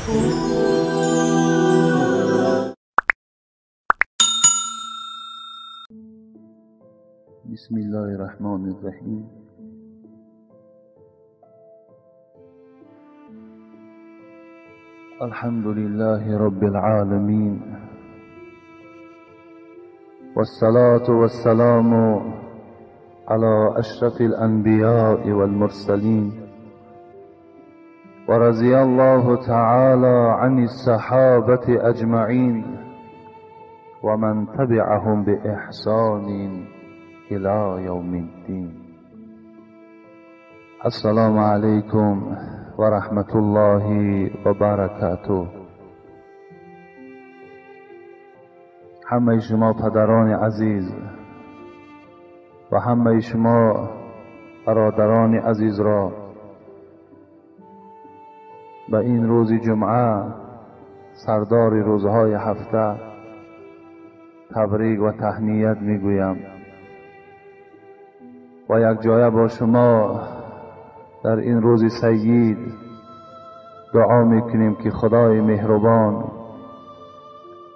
بسم الله الرحمن الرحیم. الحمد لله رب العالمين، والصلاة والسلام على أشرف الأنبياء والمرسلين، ورضي الله تعالى عن الصحابة أجمعين ومن تبعهم بإحسان إلى يوم الدين. السلام عليكم و رحمت الله و برکاته. همه شما پدران عزیز و همه شما برادران عزیز را به این روز جمعه، سردار روزهای هفته، تبریک و تهنیت میگویم و یک جایه با شما در این روز سید دعا میکنیم که خدای مهربان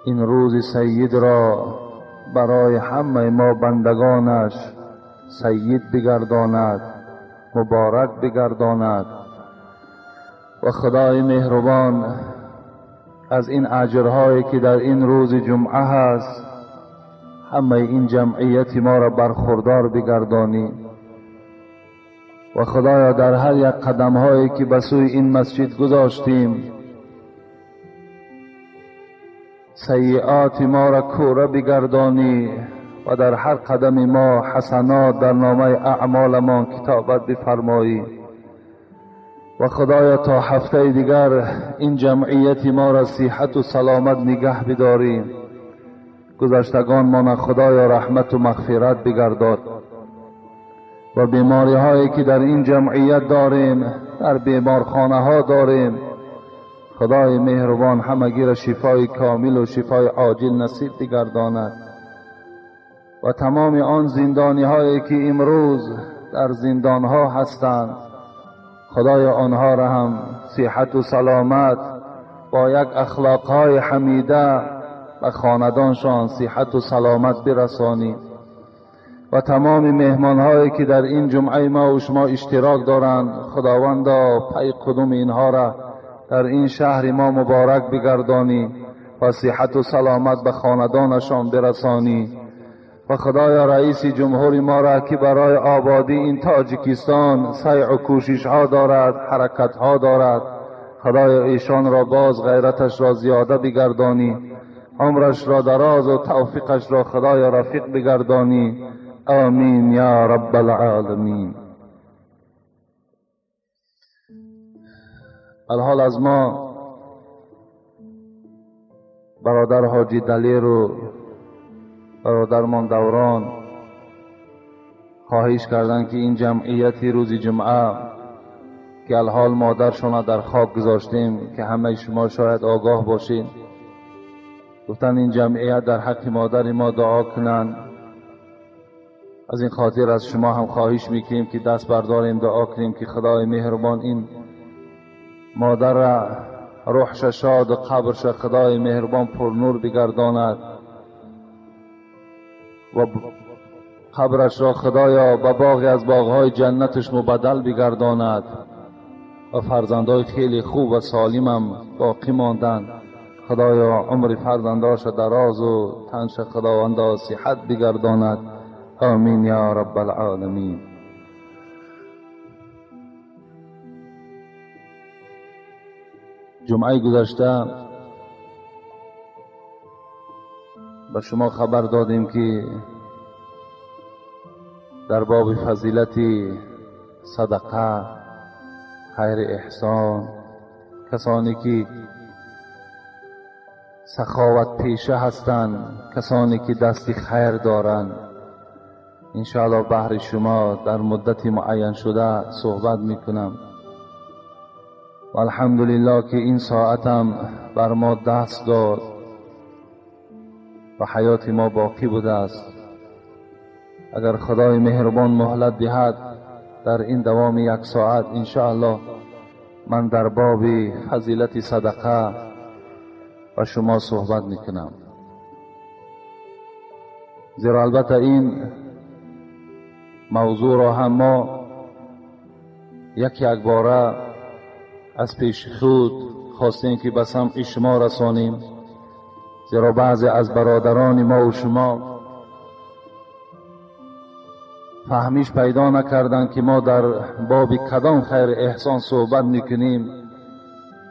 این روز سید را برای همه ما بندگانش سید بگرداند، مبارک بگرداند و خدای مهربان از این اجرهایی که در این روز جمعه هست همه این جمعیت ما را برخوردار بگردانی و خدایا در هر یک قدم هایی که به سوی این مسجد گذاشتیم سیئات ما را کوره بگردانی و در هر قدم ما حسنات در نامه اعمالمان کتابت بفرمایی و خدایا تا هفته دیگر این جمعیت ما را صحت و سلامت نگه بداری. گذشتگان ما خدایا رحمت و مغفرت بگرداد و بیماری هایی که در این جمعیت داریم، در بیمارخانه ها داریم، خدای مهربان همگی را شفای کامل و شفای عاجل نصیب بگرداند و تمام آن زندانی هایی که امروز در زندان ها هستند خدای آنها را هم صحت و سلامت با یک اخلاق های حمیده و خاندانشان صحت و سلامت برسانی و تمام مهمان هایی که در این جمعه ما و شما اشتراک دارند خداوندا پی قدوم اینها را در این شهر ما مبارک بگردانی و صحت و سلامت به خاندانشان برسانی و خدایا رئیس جمهور ما را که برای آبادی این تاجیکستان سعی و کوشش ها دارد، حرکت ها دارد، خدایا ایشان را باز غیرتش را زیاده بگردانی، عمرش را دراز و توفیقش را خدایا رفیق بگردانی. آمین یا رب العالمین. الحال از ما برادر حاجی دلیر و برادرمان دوران خواهش کردن که این جمعیت روز جمعه که الحال مادرشان در خاک گذاشتیم که همه شما شاید آگاه باشین، گفتن این جمعیت در حق مادر ما دعا کنند. از این خاطر از شما هم خواهش میکنیم که دست برداریم دعا کنیم که خدای مهربان این مادر را روحش شاد و قبرش خدای مهربان پر نور بگرداند و قبرش را خدایا به باغی از باغهای جنتش مبدل بگرداند و فرزندهای خیلی خوب و سالمم باقی ماندند. خدایا عمر فرزنداش دراز و تنش خداوندا صحت بگرداند. آمین یا رب العالمین. جمعه گذشته به شما خبر دادیم که در باب فضیلت صدقه، خیر احسان، کسانی که سخاوت پیشه هستند، کسانی که دست خیر دارند، انشاءالله بهر شما در مدت معین شده صحبت میکنم و الحمدلله که این ساعتم بر ما دست داد و حیات ما باقی بوده است. اگر خدای مهربان مهلت دهد در این دوام یک ساعت انشاءالله من در باب فضیلت صدقه با شما صحبت میکنم. زیرا البته این موضوع را هم ما یک یک باره از پیش خود خواستیم که به سمع شما رسانیم، زیرا بعضی از برادران ما و شما فهمیش پیدا نکردند که ما در باب کدام خیر احسان صحبت میکنیم،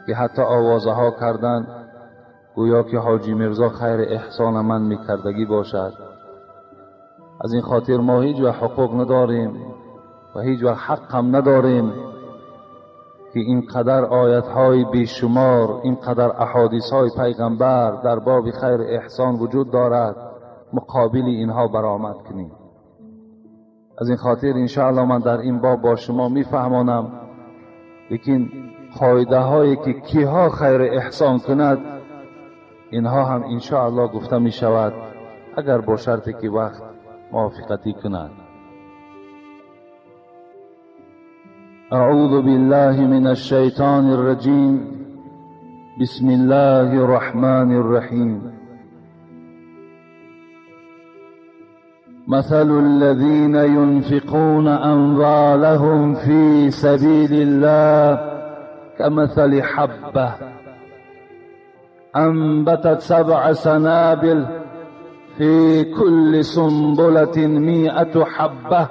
که حتی آوازه ها کردند گویا که حاجی میرزا خیر احسان من میکردگی باشد. از این خاطر ما هیچ وقت حقوق نداریم و هیچ وقت حق هم نداریم که اینقدر آیت های بیشمار، اینقدر احادیث های پیغمبر در باب خیر احسان وجود دارد، مقابل اینها برآمد کنیم. از این خاطر انشاءالله من در این باب با شما میفهمانم، لیکن قاعده هایی که کیها خیر احسان کند اینها هم انشاءالله گفته می شود، اگر با شرطی که وقت موافقتی کند. اعوذ بالله من الشیطان الرجیم، بسم الله الرحمن الرحیم. مثل الذين ينفقون أموالهم في سبيل الله كمثل حبة أنبتت 7 سنابل في كل سنبلة 100 حبة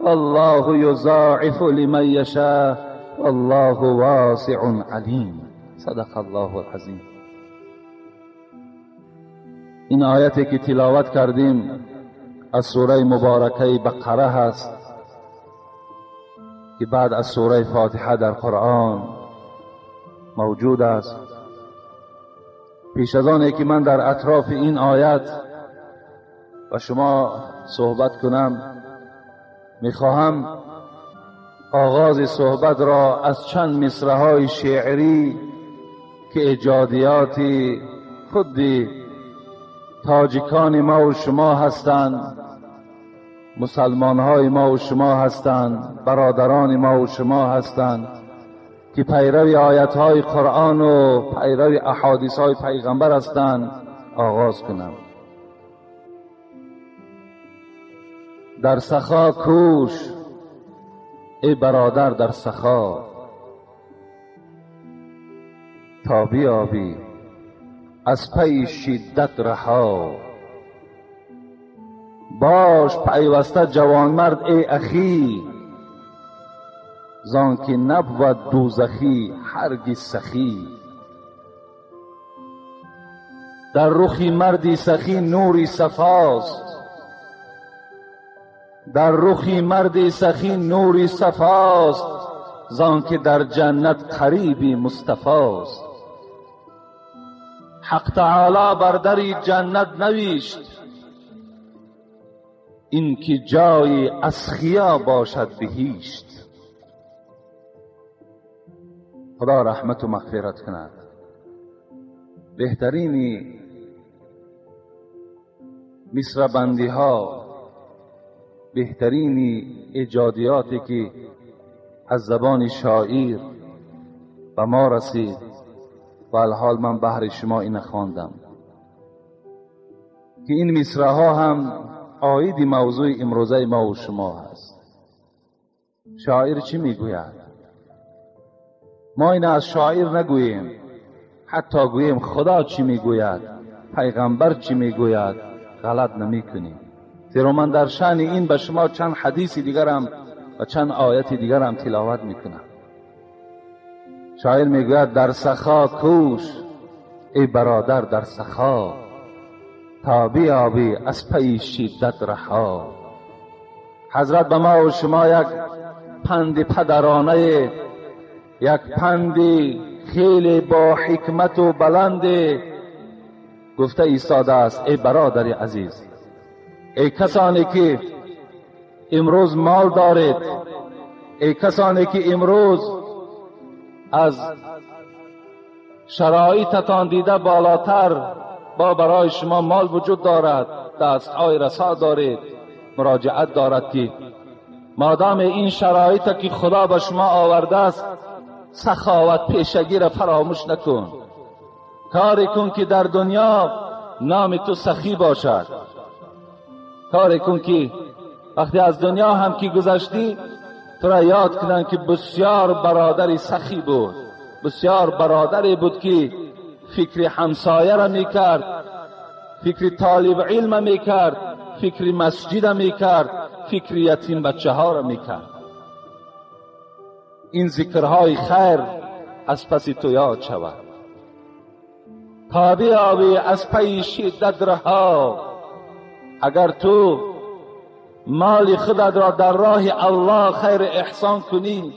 والله يضاعف لمن يشاء والله واسع عليم. صدق الله العظیم. این آیتی که تلاوت کردیم از سوره مبارکه بقره هست که بعد از سوره فاتحه در قرآن موجود است. پیش از آن که من در اطراف این آیت و شما صحبت کنم، میخواهم آغاز صحبت را از چند مصرع های شعری که ایجادیات خود تاجیکان ما و شما هستند، مسلمان های ما و شما هستند، برادران ما و شما هستند که پیرو آیت های قرآن و پیرو احادیث های پیغمبر هستند، آغاز کنم. در سخا کوش ای برادر، در سخا تا بیابی از پی شدت رها. باش پیوسته جوانمرد ای اخی، زان که نبود دوزخی هرگز سخی. در رخی مردی سخی نوری صفاست، در رخی مردی سخی نوری صفاست، زان که در جنت قریبی مصطفاست. حق تعالی بر در جنت نوشت، این که جای اسخیا باشد بهشت. خدا رحمت و مغفرت کند. بهترین مصرع بندی ها، بهترین ایجادیاتی که از زبان شاعر به ما رسید و الحال من بهر شما این خواندم که این مصرع ها هم عاید موضوع امروزه ما و شما هست. شاعر چی میگوید؟ ما این از شاعر نگوییم، حتی گوییم خدا چی میگوید، پیغمبر چی میگوید، غلط نمیکنیم. زیرا من در شأن این به شما چند حدیث دیگرم و چند آیت دیگرم تلاوت میکنم. شاعر میگوید در سخا کوش ای برادر، در سخا تا بیابی از پی شدت رها. حضرت به ما و شما یک پند پدرانه، یک پند خیلی با حکمت و بلند گفته ایستاده است. ای برادر عزیز، ای کسانی که امروز مال دارید، ای کسانی که امروز از شرایطتان دیده بالاتر با برای شما مال وجود دارد، دستهای رسا دارید، مراجعت دارد که مادام این شرایط که خدا به شما آورده است سخاوت پیشگی را فراموش نکن. کاری کن که در دنیا نام تو سخی باشد. کاری کن که وقتی از دنیا هم که گذشتی تو را یاد کنند که بسیار برادری سخی بود، بسیار برادری بود که فکر همسایه را میکرد، فکر طالب علم میکرد، فکر مسجد میکرد، فکر یتیم بچه ها را میکرد. این ذکرهای خیر از پس تو یاد شود. تا بیابی از پی شدت رها. اگر تو مال خودت را در راه الله خیر احسان کنی،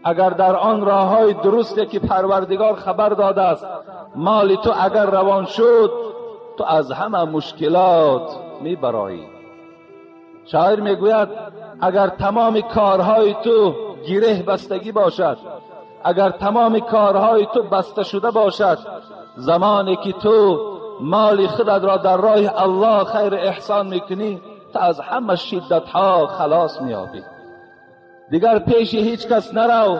اگر در آن راههای درستی که پروردگار خبر داده است مال تو اگر روان شد، تو از همه مشکلات میبرایی. شاعر میگوید اگر تمام کارهای تو گره بستگی باشد، اگر تمام کارهای تو بسته شده باشد، زمانی که تو مال خودت را در راه الله خیر احسان میکنی، تو از همه شدتها خلاص میابی. دیگر پیش هیچ کس نرو،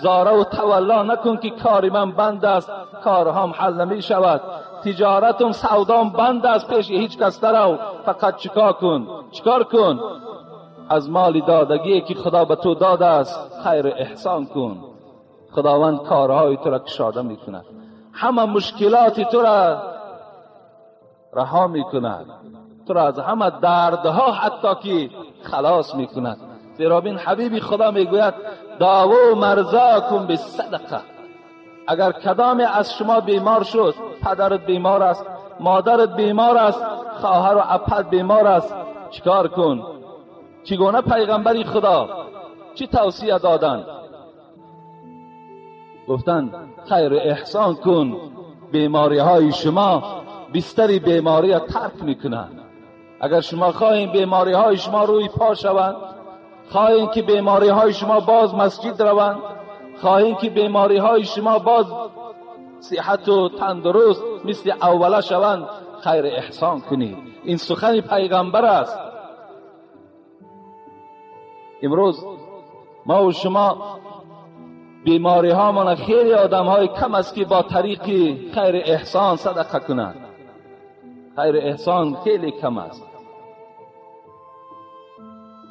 زاره و تولا نکن که کار من بند است، کارهام حل نمی شود، تجارتم سودام بند است، پیش هیچ کس نرو. فقط چیکار کن؟ چیکار کن؟ از مال دادگی که خدا به تو داده است خیر احسان کن. خداوند کارهای تو را کشاده میکند، همه مشکلات تو را رها میکند، تو را از همه دردها حتی که خلاص میکند. زیرا بین حبیبی خدا میگوید داوو مرضاکم بالصدقه. اگر کدام از شما بیمار شد، پدرت بیمار است، مادرت بیمار است، خواهر و اپت بیمار است، چیکار کن؟ چگونه پیغمبری خدا چی توصیه دادن؟ گفتن خیر احسان کن، بیماری های شما بستر بیماری را ترک میکنند. اگر شما خواهید بیماری های شما روی پا شوند، خواهید که بیماری های شما باز مسجد روند، خواهید که بیماری های شما باز صحت و تندرست مثل اوله شوند، خیر احسان کنید. این سخن پیغمبر است. امروز ما و شما بیماری ها من خیلی آدم های کم است که با طریق خیر احسان صدقه کنند. خیر احسان خیلی کم است.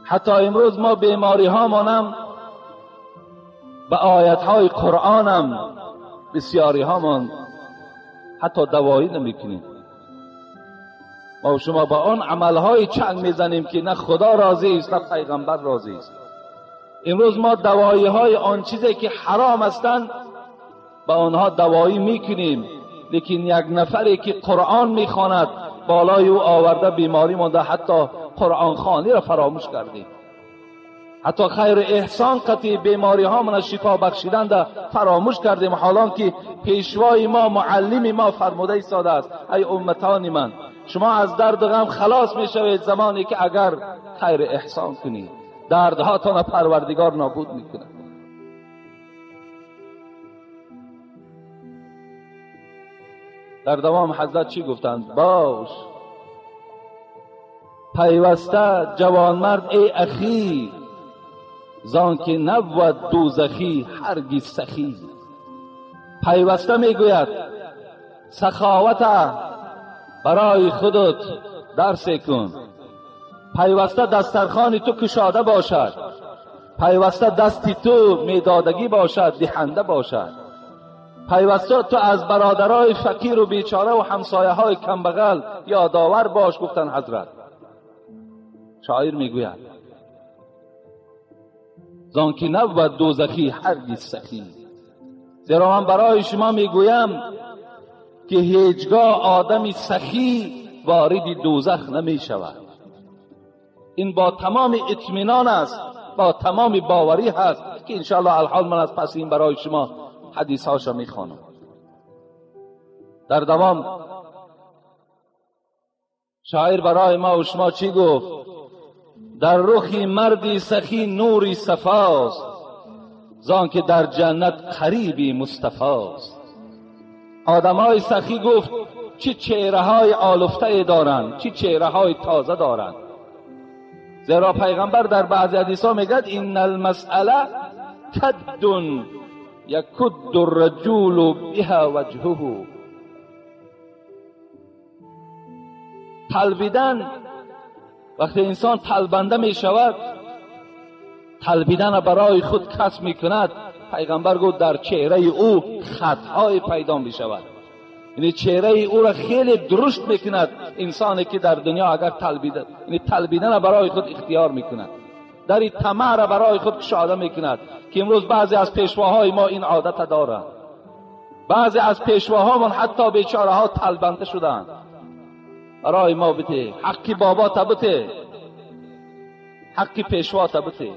حتی امروز ما بیماری ها مانم به آیت های قرآنم بسیاری ها من حتی دوایی نمی کنیم. ما و شما با آن عمل های چنگ میزنیم که نه خدا راضی است نه پیغمبر راضی است. امروز ما دوایی های آن چیزی که حرام هستند با آنها دوایی میکنیم، لیکن یک نفری که قرآن میخواند بالای او آورده بیماری مانده، حتی قرآن خوانی را فراموش کردیم، حتی خیر احسان قطعی بیماری ها من شفا بخشیدن را فراموش کردیم، حالان که پیشوای ما معلم ما فرموده ایستاده است ای امتان من، شما از درد غم خلاص میشوید زمانی که اگر خیر احسان کنید، دردهاتان پروردگار نابود میکند. در دوام حضرت چی گفتند؟ باش پیوسته جوانمرد ای اخی، زان که نبود دوزخی هرگز سخی. پیوسته میگوید سخاوت برای خودت درس کن، پیوسته دسترخوان تو کشاده باشد، پیوسته دستی تو میدادگی باشد، دهنده باشد، پیوسته تو از برادرای فقیر و بیچاره و همسایه های کمبغل یادآور باش. گفتن حضرت شاعر میگوید زان که نبود دوزخی هرگز سخی. زیرا من برای شما میگویم که هیچگاه آدم سخی وارد دوزخ نمی شود. این با تمام اطمینان است، با تمام باوری هست که انشاءالله الحال من از پس این برای شما حدیث هاشا میخوانم. در دوام شاعر برای ما و شما چی گفت؟ در رخی مردی سخی نوری صفاست، زان که در جنت قریبی مصطفاست. آدمای سخی گفت چه چهره های آلفته دارند، چه چهره های تازه دارند. زیرا پیغمبر در بعضی حدیث ها میگد ان المسئله کد یکد الرجل بها وجهه. طلبیدن، وقتی انسان طلبنده می شود، طلبیدن برای خود کسب می کند، پیغمبر گفت در چهره او خطهای پیدا می شود. یعنی چهره او را خیلی درشت می کند انسانی که در دنیا اگر طلبیده، یعنی طلبیدن برای خود اختیار می کند، در این طمع را برای خود کشاده می کند که امروز بعضی از پیشواهای ما این عادت دارند. بعضی از پیشواهامون حتی بیچاره ها طلبنده شدند. برای ما بده، حقی بابا تا بده، حقی پیشوا تا بده.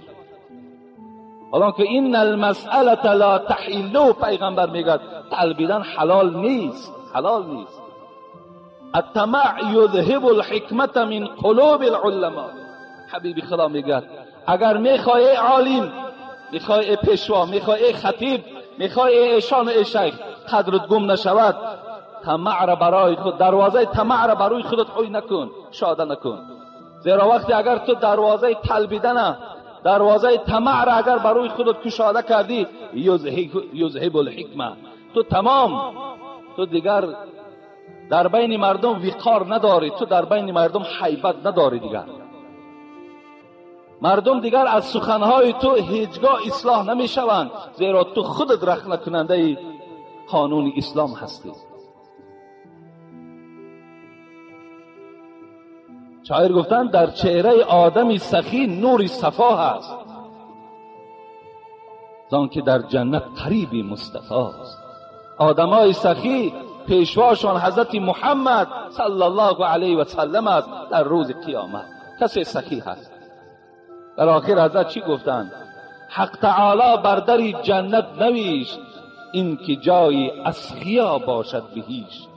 حالا که این المسئله لا تحل، پیغمبر میگه طلبیدن حلال نیست، حلال نیست. الطمع یذهب الحکمت من قلوب العلماء. حبیبی خدا میگه اگر میخوای عالم، میخوای پیشوا، میخوای خطیب، میخوای ایشان و شیخ قدرت گم نشود، طمع را برای خود، دروازه طمع را برای خودت خوی نکن، شاده نکن. زیرا وقتی اگر تو دروازه طلبیدن، دروازه طمع را اگر برای خودت کشاده کردی، یذهب الحکمه، تو تمام، تو دیگر در بین مردم وقار نداری، تو در بین مردم هیبت نداری. دیگر مردم دیگر از سخنهای تو هیچگاه اصلاح نمیشوند، زیرا تو خودت رخنه کننده قانون اسلام هستی. شاعر گفتند در چهره آدمی سخی نور صفا هست، زان که در جنت قریبی مصطفی است. آدمای سخی پیشواشان حضرت محمد صلی الله علیه و سلم است در روز قیامت. کسی سخی هست. در آخر حضرت چی گفتند؟ حق تعالی بر در جنت نویشت، این که جای اسخیا باشد بهشت.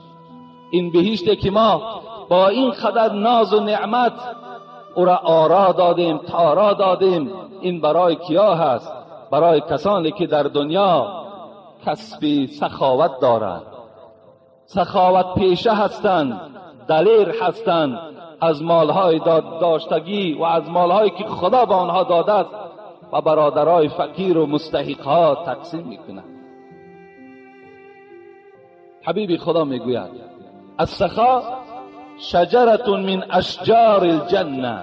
این بهشت که ما با این قدر ناز و نعمت او را آرا دادیم، تارا دادیم، این برای کیا هست؟ برای کسانی که در دنیا کسب سخاوت دارند، سخاوت پیشه هستند، دلیر هستند، از مالهای داشتگی و از مالهایی که خدا به آنها داده است و برادرای فقیر و مستحقها تقسیم میکنند. حبیبی خدا میگوید السخا شجرة من اشجار الجنة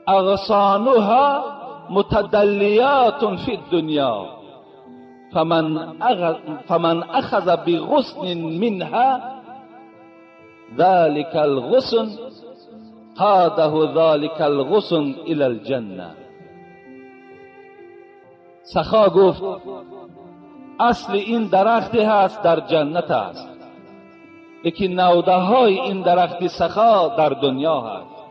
اغصانها متدلیات فی الدنیا فمن اخذ بغصن منها ذلك الغصن قاده ذلك الغصن الى الجنة. سخا گفت اصل این درختی هست در جنت است، لیکن نوده های این درخت سخا در دنیا هست.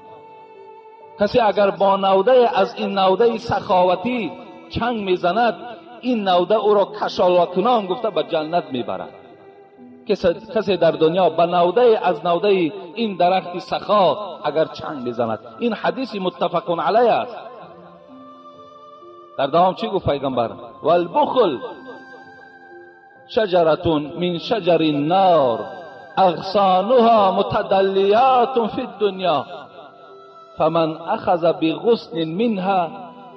کسی اگر با نوده از این نوده سخاوتی چنگ میزند، این نوده او را کشالا کنان گفته به جنت میبرد. کسی در دنیا به نوده از نوده این درخت سخا اگر چنگ میزند، این حدیث متفق علیه است. در دوام چی گفت پیغمبر؟ والبخل شجرة من شجر النار اغصانها متدلیات فی الدنیا فمن اخذ بغصن منها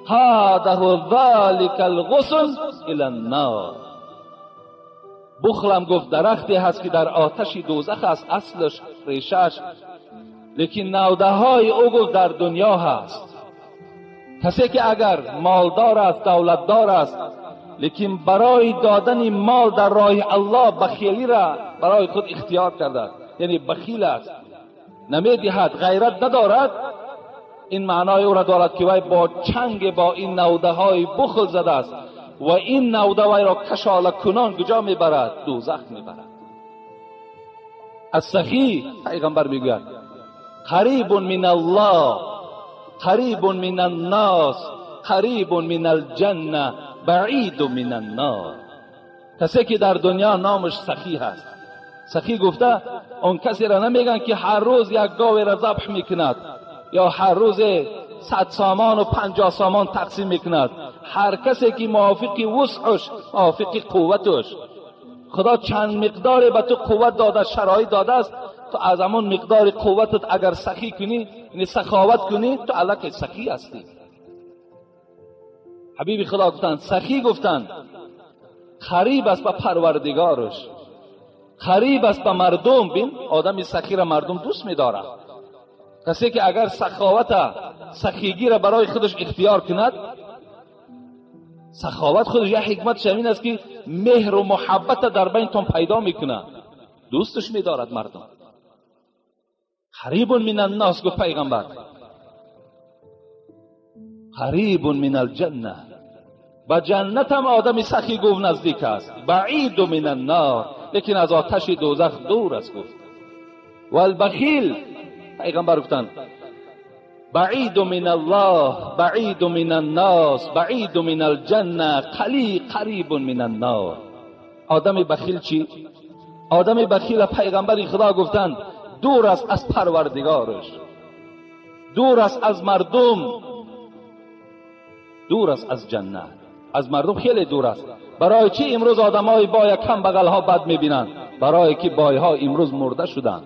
قاده ذلك الغصن الى النار. بخلم گفت درختی هست که در آتش دوزخ است، اصلش ریشش، لیکن نوده های او گفت در دنیا هست. کسی که اگر مالدار است، دولتدار است، لیکن برای دادن مال در راه الله بخیلی را برای خود اختیار کرده است، یعنی بخیل است، نمیدهد، غیرت ندارد، این معنای او را دارد که وی با چنگ با این نوده های بخل زده است و این نوده وی را کشاله کنان کجا میبرد؟ دوزخ میبرد. السخی پیغمبر میگوید قریب من الله، قریب من الناس، قریب من الجنه، بعید من النار. کسی که در دنیا نامش سخی هست، سخی گفته اون کسی را نمیگن که هر روز یک گاوی را ذبح میکند یا هر روز 100 سامان و 50 سامان تقسیم میکند. هر کسی که موافق وسعش، موافق قوتش، خدا چند مقدار به تو قوت داده، شرایط داده است، تو از همون مقدار قوتت اگر سخی کنی، یعنی سخاوت کنی، تو الکی سخی هستی. حبیب خدا گفتند سخی گفتند قریب است به پروردگارش، قریب است به مردم. بین آدم سخی را مردم دوست می‌دارد. کسی که اگر سخاوت سخیگی را برای خودش اختیار کند، سخاوت خودش یک حکمت همین است که مهر و محبت در بینتون پیدا میکنه، دوستش میدارد مردم. قریب من الناس گفت پیغمبر، قریب من الجنه، به جنت هم آدم سخی گفت نزدیک است، بعید من النار، لیکن از آتش دوزخ دور است گفت. والبخیل پیغمبر گفتند بعید من الله، بعید من الناس، بعید من الجنه، قریب من النار. آدم بخیل چی؟ آدم بخیل پیغمبر خدا گفتند دور است از پروردگارش، دور است از مردم، دور است از جنت، از مردم خیلی دور است. برای چی امروز آدمای بای کم بغل ها بد میبینند؟ برای که بای ها امروز مرده شدند.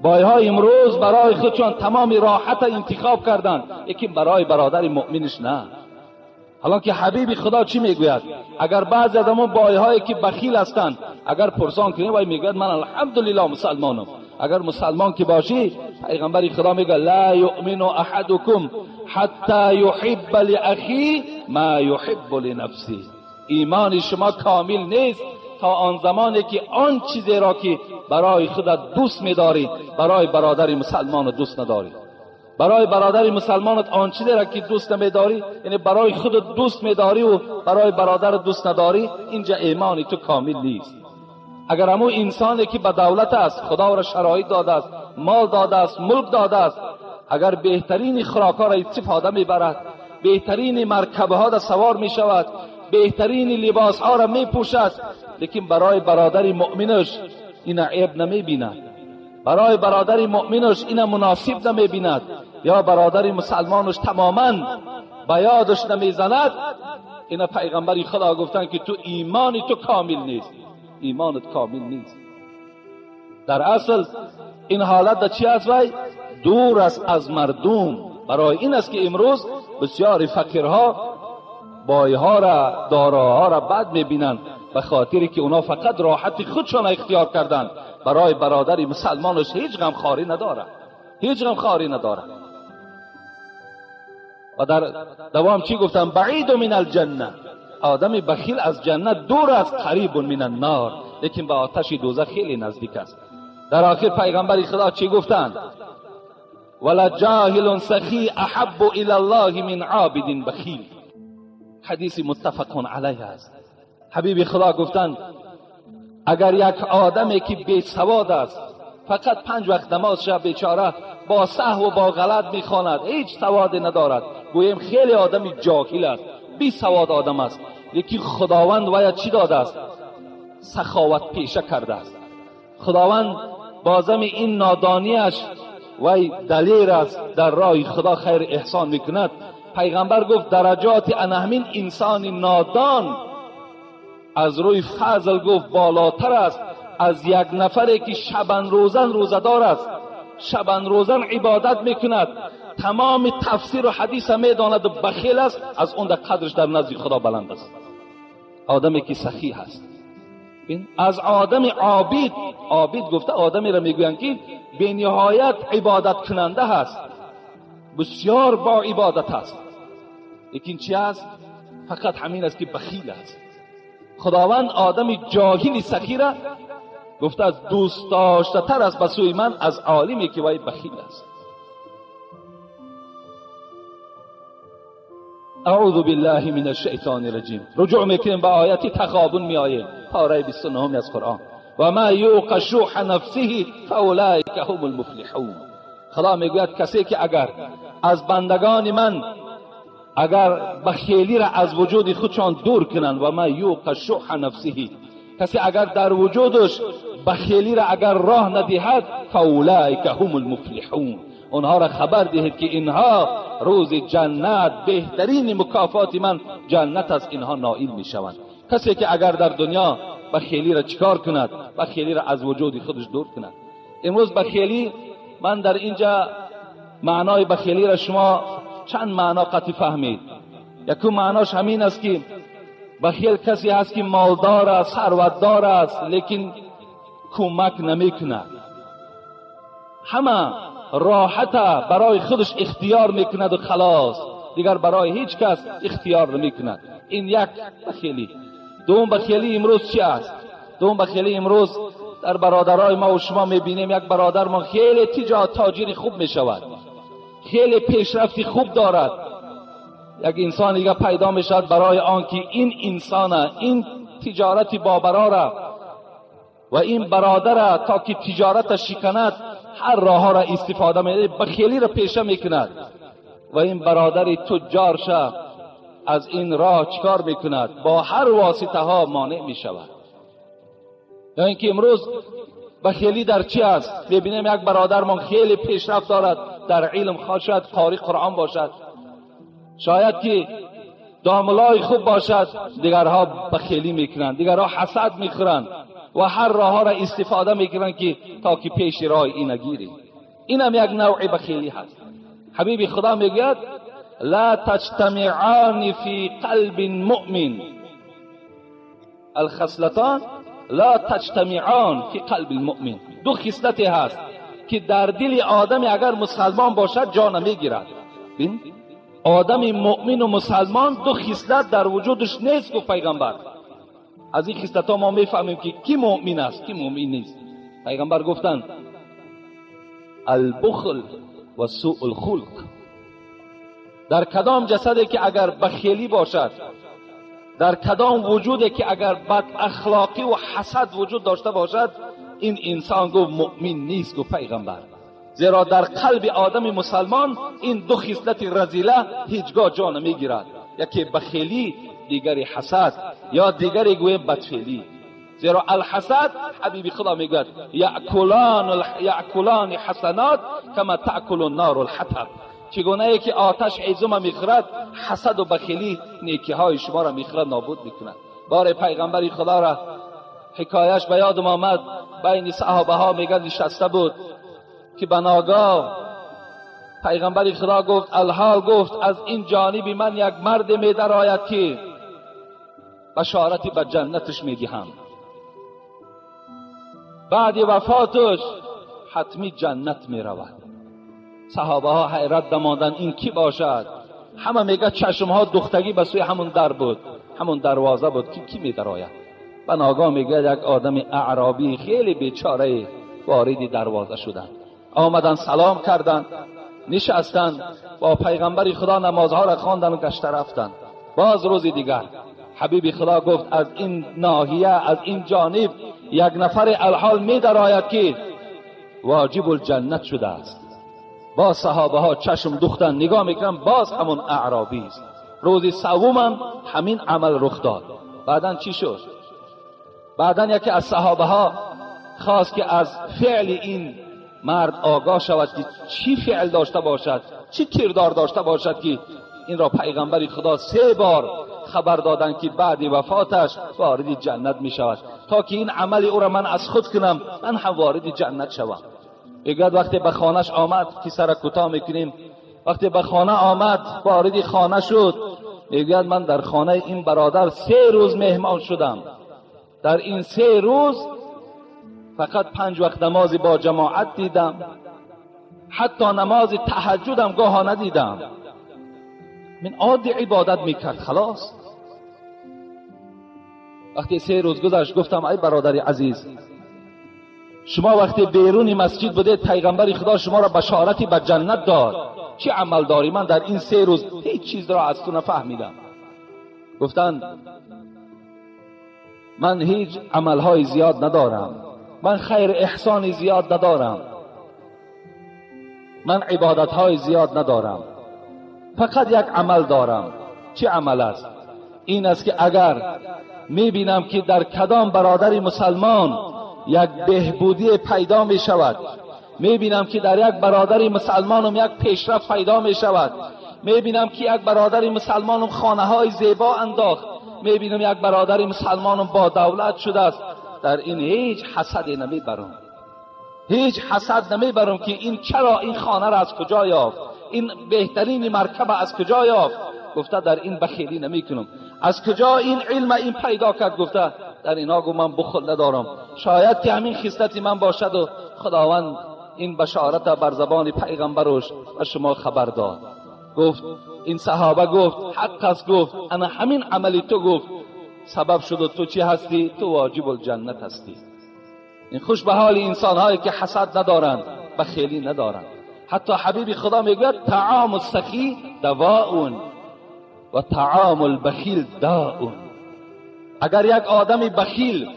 بای ها امروز برای خودشان تمام راحت انتخاب کردند، یکی برای برادر مؤمنش نه. حالا که حبیب خدا چی میگوید؟ اگر بعضی از آن بای هایی که بخیل هستند اگر پرسان کنیم، وای میگوید من الحمدلله مسلمانم. اگر مسلمان که باشی، پیغمبر خدا میگه لا یؤمن احدکم حتی یحب لاخی ما یحب لنفسه. ایمان شما کامل نیست تا آن زمانی که آن چیزی را که برای خودت دوست می‌داری برای برادر مسلمان دوست نداری. برای برادر مسلمانت آن چیزی را که دوست نمی‌داری، یعنی برای خودت دوست می‌داری و برای برادر دوست نداری، اینجا ایمان تو کامل نیست. اگر همون انسانی که به دولت است، خدا را شرایط داده است، مال داده است، ملک داده است، اگر بهترین خوراک‌ها را استفاده می‌برد، بهترین مرکب‌ها را سوار می‌شود، بهترین لباس‌ها را می‌پوشد، لیکن برای برادر مؤمنش این عیب نمی‌بیند، برای برادر مؤمنش این مناسب نمی‌بیند، یا برادر مسلمانش تماماً به یادش نمیزند، این پیغمبر خدا گفتن که تو ایمان تو کامل نیست، ایمانت کامل نیست. در اصل این حالت در چی است؟ وی دور است از مردم. برای این است که امروز بسیاری فقیرها بایها را، داراها را بد میبینند، به خاطری که اونا فقط راحت خودشان اختیار کردند، برای برادر مسلمانش هیچ غمخواری نداره، هیچ غمخواری نداره. و در دوام چی گفتم؟ بعید من الجنه، آدم بخیل از جنت دور است، قریب من النار، لیکن به آتش دوزخ خیلی نزدیک است. در آخر پیغمبر خدا چی گفتند؟ ولا جاهل سخی احب الی الله من عابد بخیل. حدیث متفق علیه است. حبیب خدا گفتند اگر یک آدمی که بی سواد است، فقط 5 وقت نماز شب بیچاره با سهو و با غلط میخواند، هیچ سواد ندارد، گوییم خیلی آدمی جاهل است، بی سواد آدم است، یکی خداوند ویا چی داده است؟ سخاوت پیشه کرده است. خداوند بازم این نادانیش وی دلیر است، در راه خدا خیر احسان میکند. پیغمبر گفت درجات انهمین انسان نادان از روی فضل گفت بالاتر است از یک نفری که شبان روزن روزدار است، شبان روزن عبادت میکند، تمام تفسیر و حدیث میداند و بخیل است، از اون در قدرش در نزد خدا بلند است. آدمی که سخی هست. از آدم عابد، عابد گفته آدمی را میگویند که به نهایت عبادت کننده هست، بسیار با عبادت است، لیکن چی است؟ فقط همین است که بخیل است. خداوند آدم جاهل سخی را گفته از دوست داشته تر است به سوی من از عالمی که وی بخیل است. اعوذ بالله من الشیطان الرجیم. رجوع میکنیم به آیت تغابن میآییم، پاره 29 از قرآن. و ما یوق شح نفسه فاولئک هم المفلحون. خدا میگوید کسی که اگر از بندگان من اگر بخیلی را از وجود خودشان دور کنند، و ما یوق شح نفسه، کسی اگر در وجودش بخیلی را اگر راه ندهد، فاولئک هم المفلحون، اونها را خبر دهید که اینها روز جنت بهترین مکافات من جنت است، اینها نائل میشوند. کسی که اگر در دنیا بخیلی را چیکار کند؟ بخیلی را از وجود خودش دور کند. امروز بخیلی، من در اینجا معنای بخیلی را شما چند معنا قطعی فهمید. یکم معناش همین است که بخیل کسی هست که مالدار است، ثروتدار است، لیکن کمک نمیکند. همه راحت برای خودش اختیار میکند و خلاص، دیگر برای هیچ کس اختیار نمیکند. این یک بخیلی. دوم بخیلی امروز چی است؟ دوم بخیلی امروز در برادرای ما و شما میبینیم، یک برادر ما خیلی تاجر خوب میشود، خیلی پیشرفتی خوب دارد، یک انسان دیگه پیدا میشود برای آنکه این انسان، این تجارت بابرا و این برادر تا که تجارت شکند هر راه را استفاده میکنه، بخیلی را پیشه میکند و این برادر تجار شه از این راه چکار میکند؟ با هر واسطه ها مانع میشود. یا اینکه امروز بخیلی در چی است؟ میبینیم یک برادرمان خیلی پیشرفت دارد در علم، شاید قاری قرآن باشد، شاید که داملای خوب باشد، دیگرها بخیلی میکنند، دیگرها حسد میخورند و هر راه را استفاده میکنند که تا که پیش راه این نگیری. این هم یک نوع بخیلی هست. حبیب خدا میگوید لا تجتمعان فی قلب مؤمن، الخصلتان لا تجتمعان فی قلب المؤمن. دو خصلتی هست که در دل آدم اگر مسلمان باشد جا نمیگیرد. ببین، آدم مؤمن و مسلمان دو خصلت در وجودش نیست، گفت پیغمبر. از این خصلت ها ما میفهمیم که کی مؤمن است کی مؤمن نیست. پیغمبر گفتند البخل و سوء الخلق. در کدام جسدی که اگر بخیلی باشد، در کدام وجودی که اگر بد اخلاقی و حسد وجود داشته باشد، این انسان گفت مؤمن نیست، گفت پیغمبر. زیرا در قلب آدم مسلمان این دو خصلت رذیله هیچگاه جا نمیگیرد، یکی بخیلی، دیگری حسد، یا دیگری گویم بدفعلی. زیرا الحسد، حبیب خدا میگوید یأکلان حسنات کما تأکل النار الحطب. چگونه ای که آتش عزم میخورد، حسد و بخیلی نیکی های شما را میخورد، نابود میکند. بار پیغمبر خدا را حکایش به یادم آمد، بین صحابه ها میگن نشسته بود که بناگاه پیغمبر خدا گفت الحال، گفت از این جانب من یک مرد میدرآید که بشارتی به جنتش میدهم، بعد وفاتش حتمی جنت میرود. صحابه ها حیرت دماندن این کی باشد؟ همه میگه چشم ها دختگی به سوی همون در بود، همون دروازه بود که کی میدرآید. بناگاه میگه یک آدم اعرابی خیلی بیچاره وارد دروازه شدند، آمدن سلام کردند، نشستند با پیغمبر خدا نمازها را خواندن و گشته رفتند. باز روز دیگر حبیب خدا گفت از این ناحیه، از این جانب یک نفر الحال می درآید که واجب الجنت شده است. باز صحابه ها چشم دوختن نگاه میکنن، باز همون اعرابی است. روز سوم همین عمل رخ داد. بعدن چی شد؟ بعدن یکی از صحابه ها خواست که از فعل این مرد آگاه شود که چی فعل داشته باشد، چی کردار داشته باشد که این را پیغمبر خدا 3 بار خبر دادن که بعد وفاتش وارد جنت می شود، تا که این عمل او را من از خود کنم، من هم وارد جنت شوم. میگوید وقتی به خانهش آمد که سر کوتاه میکنیم، وقتی به خانه آمد وارد خانه شد، میگوید من در خانه این برادر 3 روز مهمان شدم. در این 3 روز فقط 5 وقت نماز با جماعت دیدم، حتی نماز تهجدم گاها ندیدم. من عادی عبادت میکرد خلاص. وقتی 3 روز گذشت گفتم ای برادر عزیز، شما وقتی بیرون مسجد بودید پیغمبر خدا شما را بشارتی به جنت داد، چه عمل داری؟ من در این 3 روز هیچ چیز را از تو نفهمیدم. گفتند من هیچ عملهای زیاد ندارم، من خیر احسان زیاد ندارم، من عبادتهای زیاد ندارم، فقط یک عمل دارم. چه عمل است؟ این است که اگر میبینم که در کدام برادر مسلمان یک بهبودی پیدا می شود، میبینم که در یک برادر مسلمانم یک پیشرفت پیدا می شود، میبینم که یک برادر مسلمانم خانه های زیبا انداخت، میبینم یک برادر مسلمانم با دولت شده است، در این هیچ حسدی نمیبرم، هیچ حسد نمیبرم که این چرا این خانه را از کجا یافت، این بهترین مرکب از کجا یافت. گفته در این بخیلی نمیکنم. از کجا این علم این پیدا کرد؟ گفته در اینا گفت من بخل ندارم، شاید که همین خصلت من باشد و خداوند این بشارت بر زبان پیغمبرش و شما خبر داد. گفت این صحابه گفت حق است، گفت انا همین عملی تو گفت سبب شد و تو چی هستی؟ تو واجب الجنت هستی. این خوش به حال انسان هایی که حسد ندارند، بخیلی ندارند. حتی حبیب خدا میگوید طعام السخی دواء و طعام البخیل داء. اگر یک آدم بخیل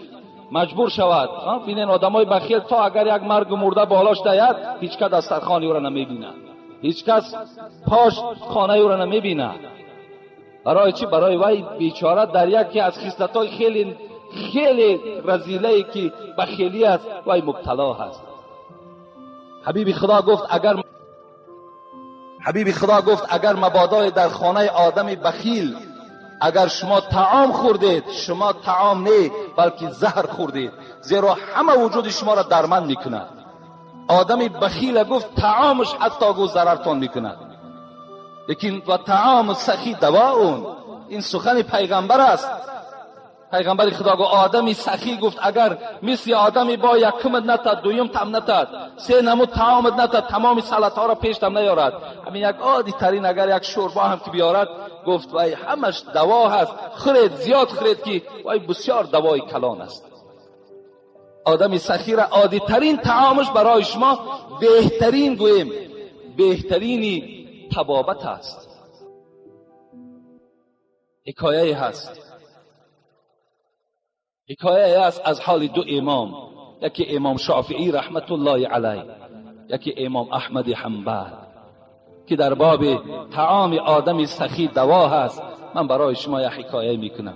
مجبور شود، ببینین آدمای بخیل تا اگر یک مرگ مرده بالاش دهد هیچ کس دسترخوان او را نمیبیند، هیچ کس پاش خانه او را نمیبیند. برای چی؟ برای وی بیچاره در یکی از خصلت‌های خیلی خیلی رذیله‌ای که بخیلی است وی مبتلا هست. حبیب خدا گفت اگر حبیب خدا گفت اگر مبادای در خانه آدم بخیل اگر شما طعام خوردید، شما طعام نه بلکه زهر خوردید، زیرا همه وجود شما را درمند میکند. آدم بخیل گفت طعامش حتی گفت ضررتان میکند، لیکن و طعام سخی دواء. این سخن پیغمبر است. پیغمبر خدا گفت آدمی سخی گفت اگر مثل آدمی با یکمت نتد، دویم تم نتد، سه نمود طعامت نتد، تمام سلطه ها را پیش تم نیارد، همین یک عادی ترین اگر یک شوربا هم که بیارد، گفت وای همش دوا هست، خرید زیاد خرید که وای بسیار دوای کلان است. آدمی سخی را عادی ترین طعامش برای شما بهترین گوییم بهترینی طبابت است. حکایه هست، حکایه است از حال دو امام، یکی امام شافعی رحمت الله علیه، یکی امام احمد حنبل، که در باب طعام آدم سخی دوا هست. من برای شما یک حکایه میکنم.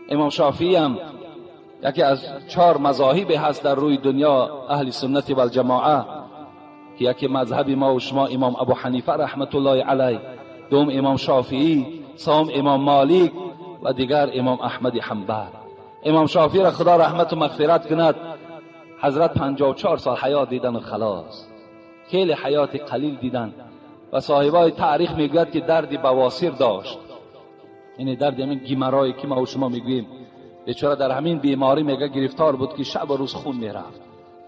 امام شافعی هم یکی از 4 مذاهب هست در روی دنیا اهل سنت و الجماعه، که یکی مذهب ما و شما امام ابو حنیفه رحمت الله علیه، دوم امام شافعی، سوم امام مالک و دیگر امام احمد حنبل. امام شافعی را خدا رحمت و مغفرت کند، حضرت 54 سال حیات دیدن و خلاص، خیلی حیات قلیل دیدن. و صاحبای تاریخ میگوید که درد بواسیر داشت، یعنی درد همین گیمرایی که ما و شما میگوییم. بیچاره در همین بیماری میگه گرفتار بود که شب و روز خون میرفت.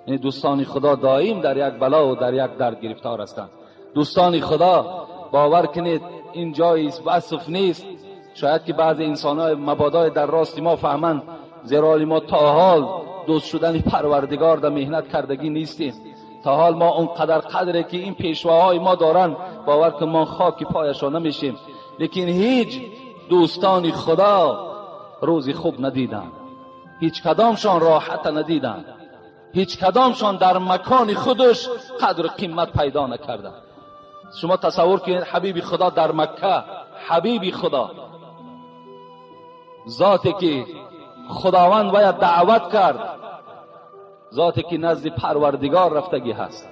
یعنی دوستان خدا دائم در یک بلا و در یک درد گرفتار هستند. دوستان خدا باور کنید این جایی وصف نیست. شاید که بعض انسان‌های مبادای در راست ما فهمند، زیرا ما تا حال دوست شدن پروردگار در مهنت کردگی نیستیم. تا حال ما اونقدر قدره که این پیشواهای ما دارن، باور کن ما خاک پایشان نمیشیم. لیکن هیچ دوستان خدا روزی خوب ندیدن، هیچ کدامشان راحت ندیدن، هیچ کدامشان در مکان خودش قدر قیمت پیدا نکردن. شما تصور کنید حبیب خدا در مکه، حبیب خدا، ذاتی که خداوند باید دعوت کرد، ذاتی که نزد پروردگار رفتگی هست،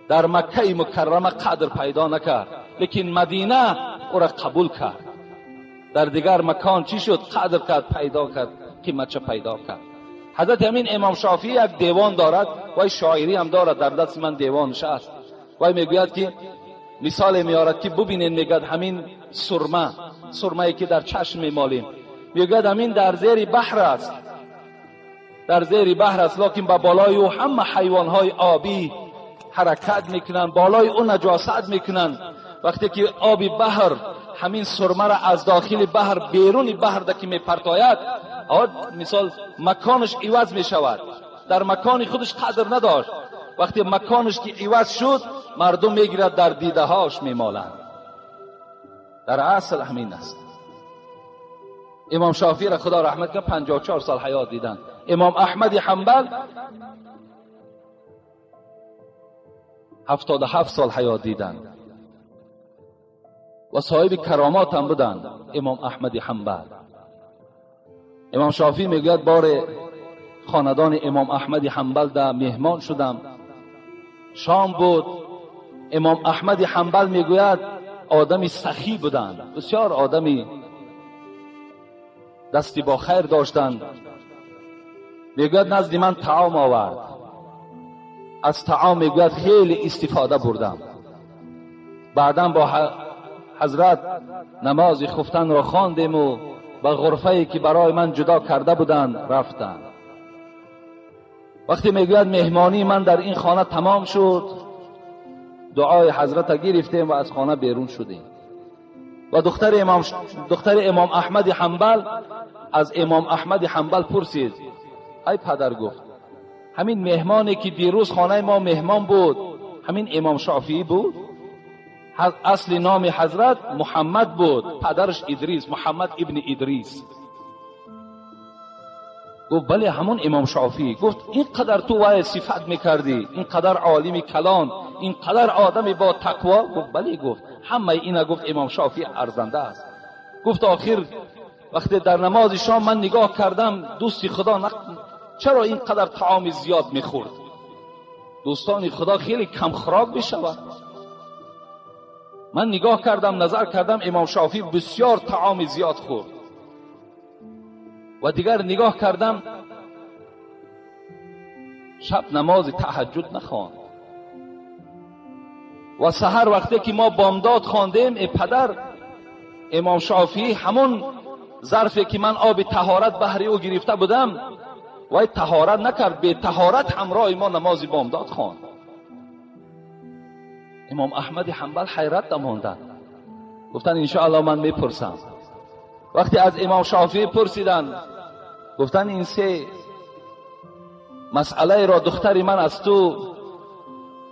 در مکه مکرمه قدر پیدا نکرد، لیکن مدینه او را قبول کرد. در دیگر مکان چی شد؟ قدر کرد، پیدا کرد، قیمتش پیدا کرد. حضرت همین امام شافعی یک دیوان دارد و شاعری هم دارد، در دست من دیوانش است. و میگوید که مثال میارد که ببینید، میگد همین سرمه، سرمه که در چشم میمالیم، میگوید همین در زیر بحر است، در زیر بحر است، لکن به بالای او همه حیوانهای آبی حرکت میکنن، بالای او نجاست میکنن. وقتی که آب بحر همین سرمه را از داخل بحر بیرون بحر که میپرتاید، مثال مکانش عوض میشود، در مکان خودش قدر نداشت، وقتی مکانش که عوض شد مردم میگیرد در دیده هاش میمالند. در اصل همین است. امام شافعی را خدا رحمت کنه 54 سال حیات دیدن. امام احمد حنبل 77 سال حیات دیدن و صاحب کرامات هم بودند. امام احمد حنبل. امام شافعی میگوید بار خاندان امام احمد حنبل در مهمان شدم، شام بود. امام احمد حنبل میگوید آدمی سخی بودند، بسیار آدمی دستی با خیر داشتند. میگوید نزد من طعام آورد، از طعام میگوید خیلی استفاده بردم. بعدا با حضرت نماز خفتن را خواندیم و به غرفه‌ای که برای من جدا کرده بودند رفتم. وقتی میگوید مهمانی من در این خانه تمام شد، دعای حضرت گرفتیم و از خانه بیرون شدیم. و دختر امام احمد حنبل از امام احمد حنبل پرسید، ای پدر، گفت همین مهمانی که دیروز خانه ما مهمان بود همین امام شافعی بود؟ اصل نام حضرت محمد بود، پدرش ادریس، محمد ابن ادریس. گفت بله همون امام شافعی. گفت اینقدر تو وای صفت میکردی، اینقدر عالم کلان، اینقدر آدم با تقوا. گفت بله. گفت همه اینا، گفت امام شافعی ارزنده است. گفت آخر وقتی در نماز شام من نگاه کردم دوستی خدا چرا اینقدر طعام زیاد میخورد؟ دوستان خدا خیلی کم خوراک میشود. من نگاه کردم، نظر کردم، امام شافعی بسیار طعام زیاد خورد. و دیگر نگاه کردم شب نماز تهجد نخواند و سحر وقتی که ما بامداد خواندیم، ای پدر، امام شافعی همون ظرفی که من آب طهارت بهر او گرفته بودم وای طهارت نکرد، به طهارت همراه ما نماز بامداد خواند. امام احمد حنبل حیرت ماندند، گفتن انشاءالله من میپرسم. وقتی از امام شافعی پرسیدن، گفتن این سه مسئله را دختر من از تو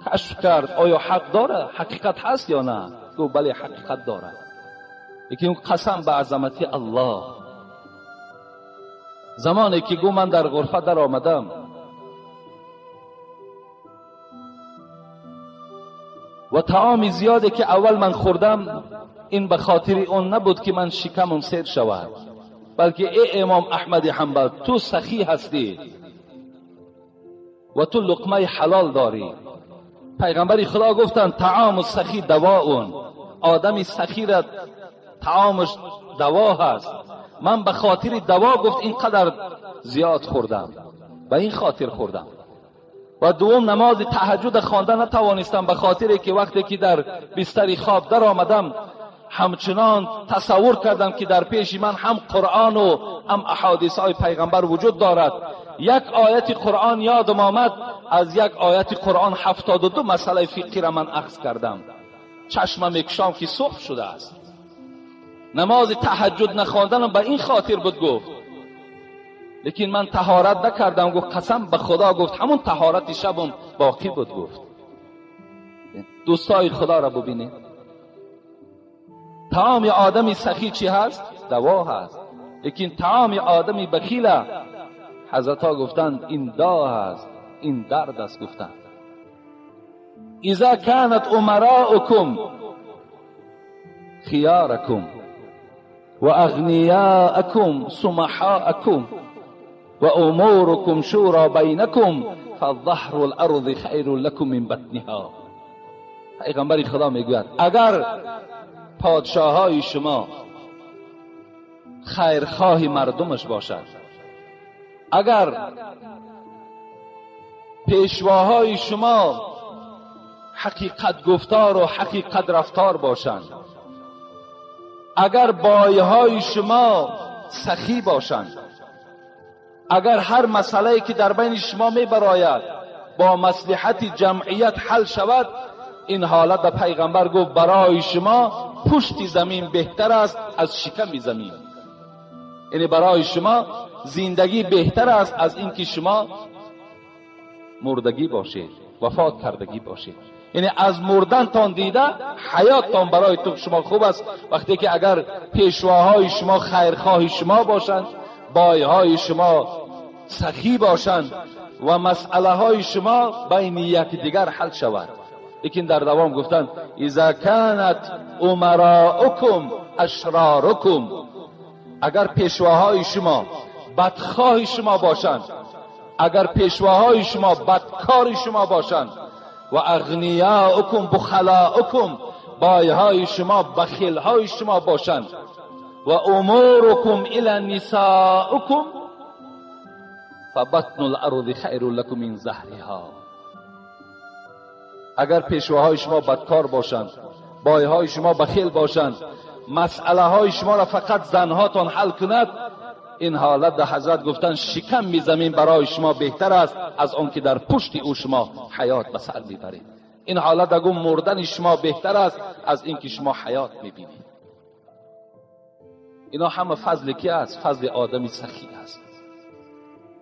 کشف کرد، آیا حق داره؟ حقیقت هست یا نه؟ گفت بله حقیقت داره. یکی اون قسم به عظمت الله، زمانی که گو من در غرفه در آمدم و طعام زیادی که اول من خوردم، این به خاطر اون نبود که من شکمم سیر شود، بلکه ای امام احمد حنبل تو سخی هستی و تو لقمه حلال داری. پیغمبر خدا گفتند طعام سخی دواء، آدم سخی را طعامش دوا هست. من به خاطر دوا گفت اینقدر زیاد خوردم، به این خاطر خوردم. و دوم نماز تهجد خوانده نتوانستم به خاطر که وقتی که در بستر خواب در آمدم همچنان تصور کردم که در پیش من هم قرآن و هم احادیث های پیغمبر وجود دارد. یک آیت قرآن یادم آمد، از یک آیت قرآن 72 مسئله فقهی را من اخذ کردم. چشمم میکشام که صبح شده است. نماز تهجد نخواندنم به این خاطر بود گفت، لیکن من طهارت نکردم. گفت قسم به خدا، گفت همون طهارت شبم باقی بود. گفت دوستای خدا را ببینید، طعام آدمی سخی چی هست؟ دوا هست. لیکن طعام آدمی بخیله، حضرت ها گفتند این دا هست، این درد است. گفتند اذا كانت امراؤكم خياركم واغنياءكم سمحاءكم واموركم شورى بينكم فالظهر الارض خير لكم من بطنها. پیغمبر خدا میگوید اگر پادشاههای شما خیرخواه مردمش باشد، اگر پیشواهای شما حقیقت گفتار و حقیقت رفتار باشند، اگر بایهای شما سخی باشند، اگر هر مسئله‌ای که در بین شما میبراید با مصلحت جمعیت حل شود، این حالت به پیغمبر گفت برای شما پشت زمین بهتر است از شکم زمین. یعنی برای شما زندگی بهتر است از اینکه شما مردگی باشید، وفات کردگی باشید. یعنی از مردن تان دیده حیاتتان برای تو شما خوب است. وقتی که اگر پیشواهای شما خیرخواه شما باشند، بایهای شما سخی باشند و مسئله های شما بین یکدیگر حل شود. لیکن در دوام گفتند اذا كانت امراؤكم اشراركم، اگر پیشواهای شما بدخواه شما باشند، اگر پیشواهای شما بدکار شما باشند، و اغنیاؤکم بخلاؤکم، بایهای شما بخیلهای شما باشند، و امورکم الی نساؤکم فبطن الارض خیر لکم من ظهرها. اگر پیشواهای شما بدکار باشند، بایهای شما بخیل باشند، مسئله های شما را فقط زنهاتان حل کند، این حالت در حضرت گفتن شکم می زمین برای شما بهتر است از آن که در پشت او شما حیات به سر میبرید. این حالت اگه مردن شما بهتر است از اینکه شما حیات میبینید. اینا همه فضل کی است؟ فضل آدمی سخی است.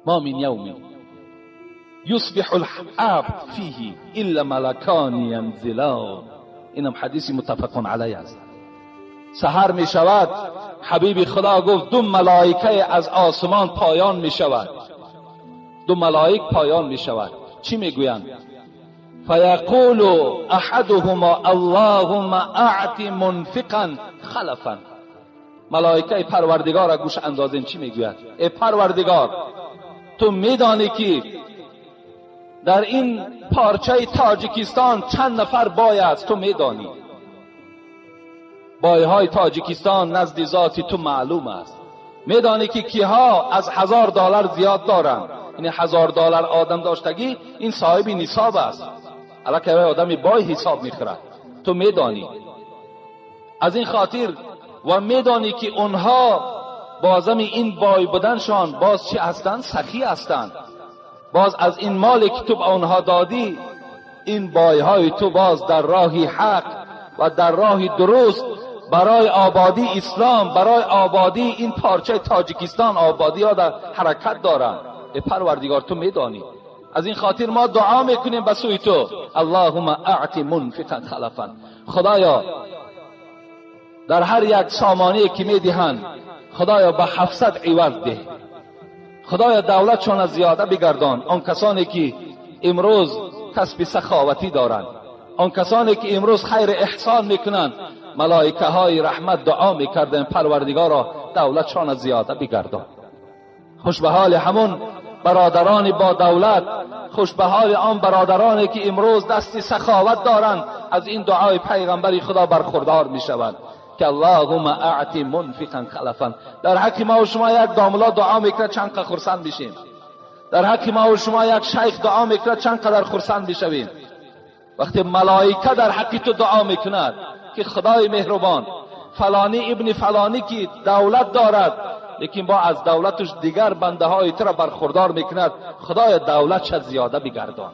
ما من یوم یصبح العبد فیه الا ملکان ینزلان. اینم حدیث متفق علیه است. سحر می شود، حبیب خدا گفت دو ملائکه از آسمان پایان می شود، دو ملائک پایان می شود. چی می گویند؟ فیقول احدهما اللهم اعط منفقا خلفا. ملائکه پروردگار را گوش اندازین چی می گوید؟ ای پروردگار، تو میدانی که در این پارچه تاجیکستان چند نفر باید، تو میدانی. بایهای تاجیکستان نزد ذاتی تو معلوم است. میدانی که کیها از $1000 زیاد دارند. یعنی $1000 آدم داشتگی این صاحب نصاب است، الکه آدمی بای حساب میخورد. تو میدانی. از این خاطر و میدانی که اونها بازم این بای بودنشان باز چی هستند؟ سخی هستند. باز از این مالی که تو به آنها دادی، این بایهای تو باز در راه حق و در راه درست برای آبادی اسلام، برای آبادی این پارچه تاجیکستان، آبادی ها در حرکت دارند. ای پروردگار تو میدانی. از این خاطر ما دعا میکنیم به سوی تو، اللهم اعط منفقا خلفا. خدایا در هر یک سامانه که میدهند، خدایا به 700 عوض ده. خدایا دولتشان از زیاده بگردان. آن کسانی که امروز کسب سخاوتی دارند، آن کسانی که امروز خیر احسان میکنند، ملائکه های رحمت دعا میکردن پروردگارا دولتشان از زیاده بگردان. خوش به حال همون برادران با دولت، خوش به حال آن برادرانی که امروز دست سخاوت دارند، از این دعای پیغمبری خدا برخوردار میشوند که اللهم اعط منفقا خلفا. در حق ما و شما یک داملا دعا میکرد چند قدر خرسند میشیم. در حق ما و شما یک شیخ دعا میکرد چند قدر خرسند میشویم. وقتی ملائکه در حق تو دعا میکند که خدای مهربان، فلانی ابن فلانی که دولت دارد لیکن با از دولتش دیگر بنده های تو را برخوردار میکند، خدای دولتش زیاده بگردان.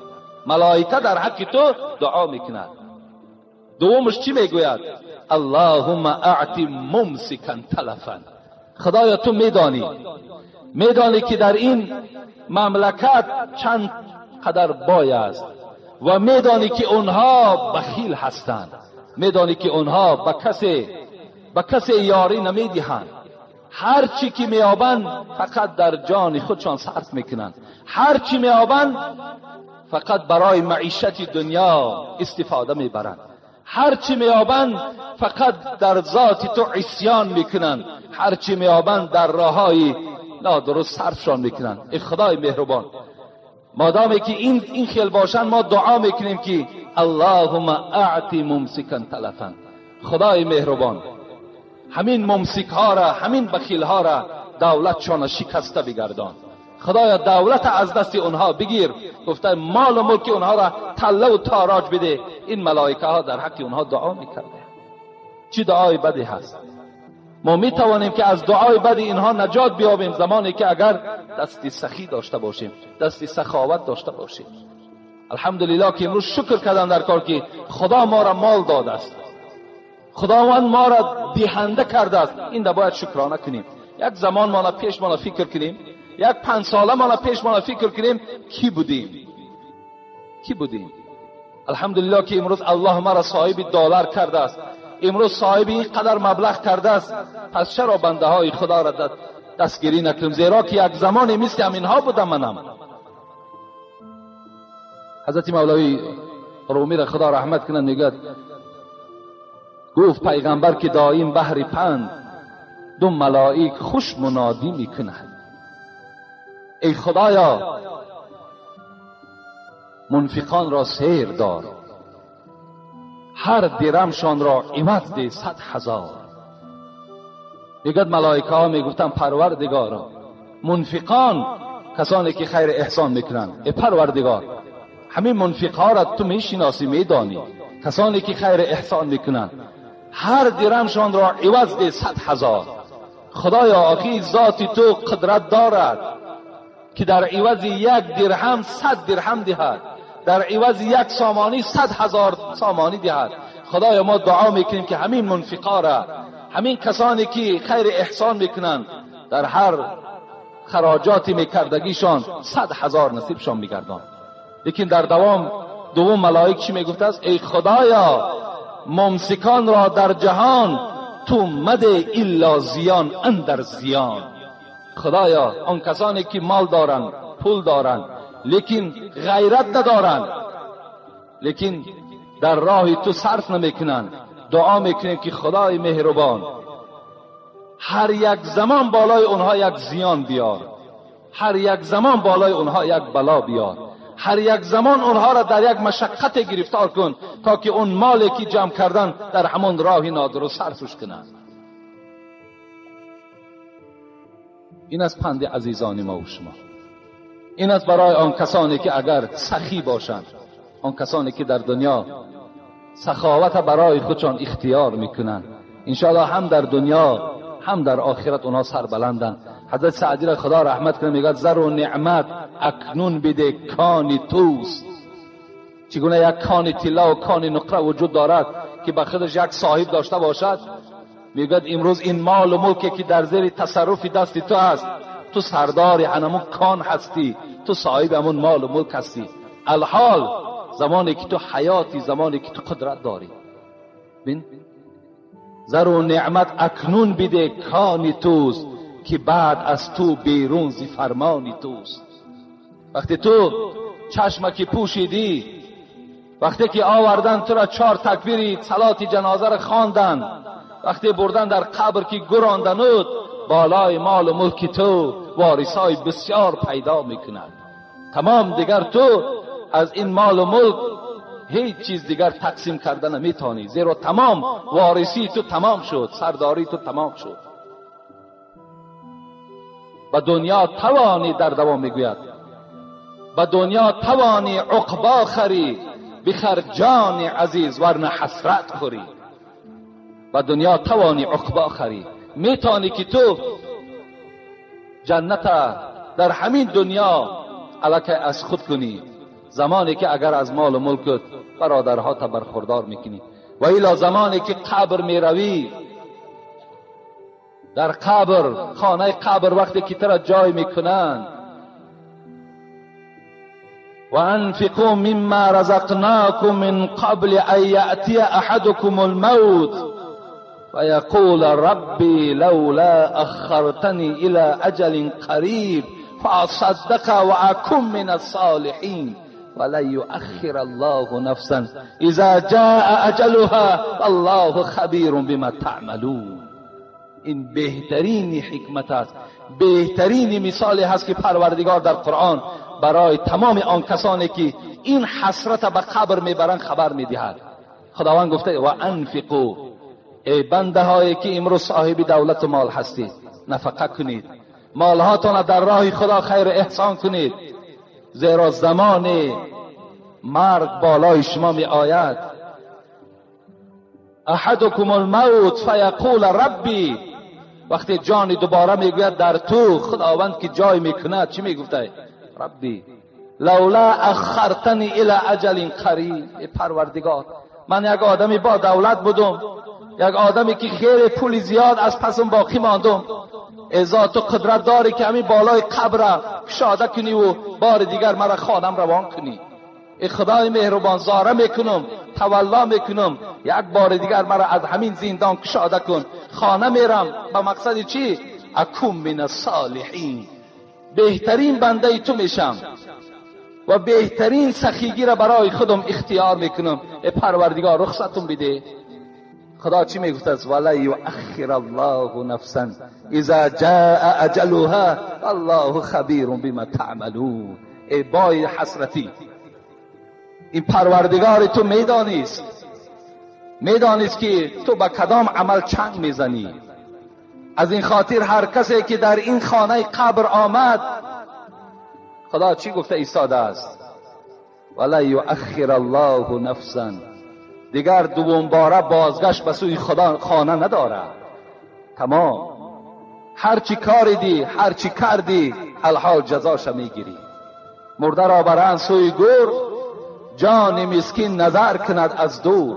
ملائکه در حق تو دعا میکند. دومش چی میگوید؟ اللهم اعط ممسکا تلفا. خدایا تو میدانی، میدانی که در این مملکت چند قدر بای است و میدانی که اونها بخیل هستند، میدانی که اونها به کسی یاری نمیدهند. هر چی که میابند فقط در جان خودشان صرف میکنند، هر چی میابند فقط برای معیشت دنیا استفاده میبرند، هر چی میابند فقط در ذات تو عصیان میکنند، هر چی میابند در راههای نادرست صرفشان میکنند. ای خدای مهربان، مادامی که این خیل باشند ما دعا میکنیم که اللهم اعط ممسکا تلفا. خدای مهربان، همین ممسک ها را، همین بخیل ها را دولتشان شکسته بگردان. خدایا دولت از دست اونها بگیر. گفته مال و ملک اونها را تله و تاراج بده. این ملائکه ها در حق اونها دعا میکرده. چی دعای بدی هست. ما میتوانیم که از دعای بدی اینها نجات بیابیم زمانی که اگر دستی سخی داشته باشیم، دستی سخاوت داشته باشیم. الحمدلله که امروز شکر کردن در کار که خدا ما را مال داده است، خداوند ما را دهنده کرده است. این را باید شکرانه کنیم. یک زمان ما را پیش ما فکر کنیم، یک 5 ساله ما پیش ما فکر کنیم کی بودیم، کی بودیم. الحمدلله که امروز الله ما را صاحب دلار کرده است، امروز صاحب اینقدر مبلغ کرده است. پس چرا بنده های خدا را دستگیری نکنیم؟ زیرا که یک زمان مثل همینها بودم منم. حضرت مولوی رومی را خدا رحمت کنه میگه، گفت پیغمبر که دایم بحر پند، دو ملائک خوش منادی میکنند. ای خدایا منفقان را سیر دار، هر درمشان را عوض ده 100,000. میگد ملائکه ها میگفتن پروردگارا، منفقان کسانی که خیر احسان میکنن، ای پروردگار همین منفق ها را تو میشناسی، میدانی، کسانی که خیر احسان میکنند هر درمشان را عوض ده 100,000. خدایا آخی ذات تو قدرت دارد که در عوض 1 درهم 100 درهم دهد، در عوض 1 سامانی 100,000 سامانی دهد. خدایا ما دعا میکنیم که همین منفقا را، همین کسانی که خیر احسان میکنند، در هر خراجاتی میکردگیشان 100,000 نصیبشان میگردان. لیکن در دوام دوم ملائک چی میگفت است؟ ای خدایا ممسکان را در جهان تو مده الا زیان اندر زیان. خدایا آن کسانی که مال دارند، پول دارند، لیکن غیرت ندارند، لیکن در راه تو صرف نمیکنند، دعا میکنیم که خدای مهربان هر یک زمان بالای اونها یک زیان بیار، هر یک زمان بالای اونها یک بلا بیار، هر یک زمان اونها را در یک مشقت گرفتار کن تا که اون مالی که جمع کردن در همون راه نادرست صرفش کنند. این از پند عزیزان ما و شما، این از برای آن کسانی که اگر سخی باشند، آن کسانی که در دنیا سخاوت برای خودشان اختیار میکنند، انشاءالله هم در دنیا هم در آخرت اونها سر بلندند. حضرت سعدی را خدا رحمت کنه میگه زر و نعمت اکنون بده کانی توست. چگونه یک کان طلا و کان نقره وجود دارد که به خودش یک صاحب داشته باشد؟ میگه امروز این مال و ملکی که در زیر تصرف دست تو هست، تو سردار همون کان هستی، تو صاحب همون مال و ملک هستی. الحال زمانی که تو حیاتی، زمانی که تو قدرت داری. بین زر و نعمت اکنون بده کانی توست که بعد از تو بیرون زی فرمانی توست. وقتی تو چشمکی پوشیدی، وقتی که آوردن تو را 4 تکبیری صلات جنازه را خواندن، وقتی بردن در قبر که گراندند، بالای مال و ملک تو وارثای بسیار پیدا میکنند. تمام دیگر تو از این مال و ملک هیچ چیز دیگر تقسیم کرده نمیتونی، زیرا تمام وارثی تو تمام شد، سرداری تو تمام شد. به دنیا توانی، در دوام میگوید به دنیا توانی عقبا خری، بخر جان عزیز ورنه حسرت خوری. به دنیا توانی عقبا خری، میتونی که تو جنت در همین دنیا علاکه از خود کنی، زمانی که اگر از مال و ملکت برادرها تا برخوردار میکنی. و الا زمانی که قبر میروی، در قبر، خانه قبر وقتی که تو را جای میکنند، و انفقوا مما رزقناکم من قبل ان یأتی احدکم الموت فیقول ربی لولا اخرتنی الى اجل قریب فاصدق واکن من الصالحین ولن یؤخر الله نفسا اذا جاء اجلها والله خبیر بما تعملون. این بهترین حکمت است، بهترین مثالی هست که پروردگار در قرآن برای تمام آن کسانی که این حسرت به قبر میبرند خبر میدهد. خداوند گفته و انفقوا، ای بنده هایی که امروز صاحب دولت و مال هستید، نفقه کنید، مالهاتان در راه خدا خیر احسان کنید، زیرا زمان مرگ بالای شما می آید. احدکم الموت فیقول ربی، وقتی جان دوباره میگوید در تو خداوند که جای میکند چی میگفته؟ ربی لولا اخرتنی الی اجل قریب. ای پروردگار، من یک آدمی با دولت بودم، یک آدمی که خیر پول زیاد از پسم باقی ماندم، ازا تو قدرت داری که همین بالای قبر کشاده کنی و بار دیگر مرا خانم روان کنی. ای خدای مهربان، زاره میکنم، تولا میکنم، یک بار دیگر مرا از همین زندان کشاده کن، خانه میرم. به مقصد چی؟ اکون من الصالحین، بهترین بنده تو میشم و بهترین سخیگی را برای خودم اختیار میکنم. ای پروردگار رخصتم بده. خدا چی میگفت است؟ ولا یؤخر الله نفسا اذا جاء اجلها الله خبیر بما تعملون. ای بای حسرتی، این پروردگار تو میدانیست، میدانیست که تو به کدام عمل چنگ میزنی. از این خاطر هر کسی که در این خانه قبر آمد، خدا چی گفته ایستاده است؟ ولا یؤخر الله نفسا دیگر دوم باره بازگشت به سوی خدا خانه ندارد. تمام، هرچی کاریدی، هرچی کردی، الحال جزاش میگیری. مرده را برند سوی گور، جان مسکین نظر کند از دور.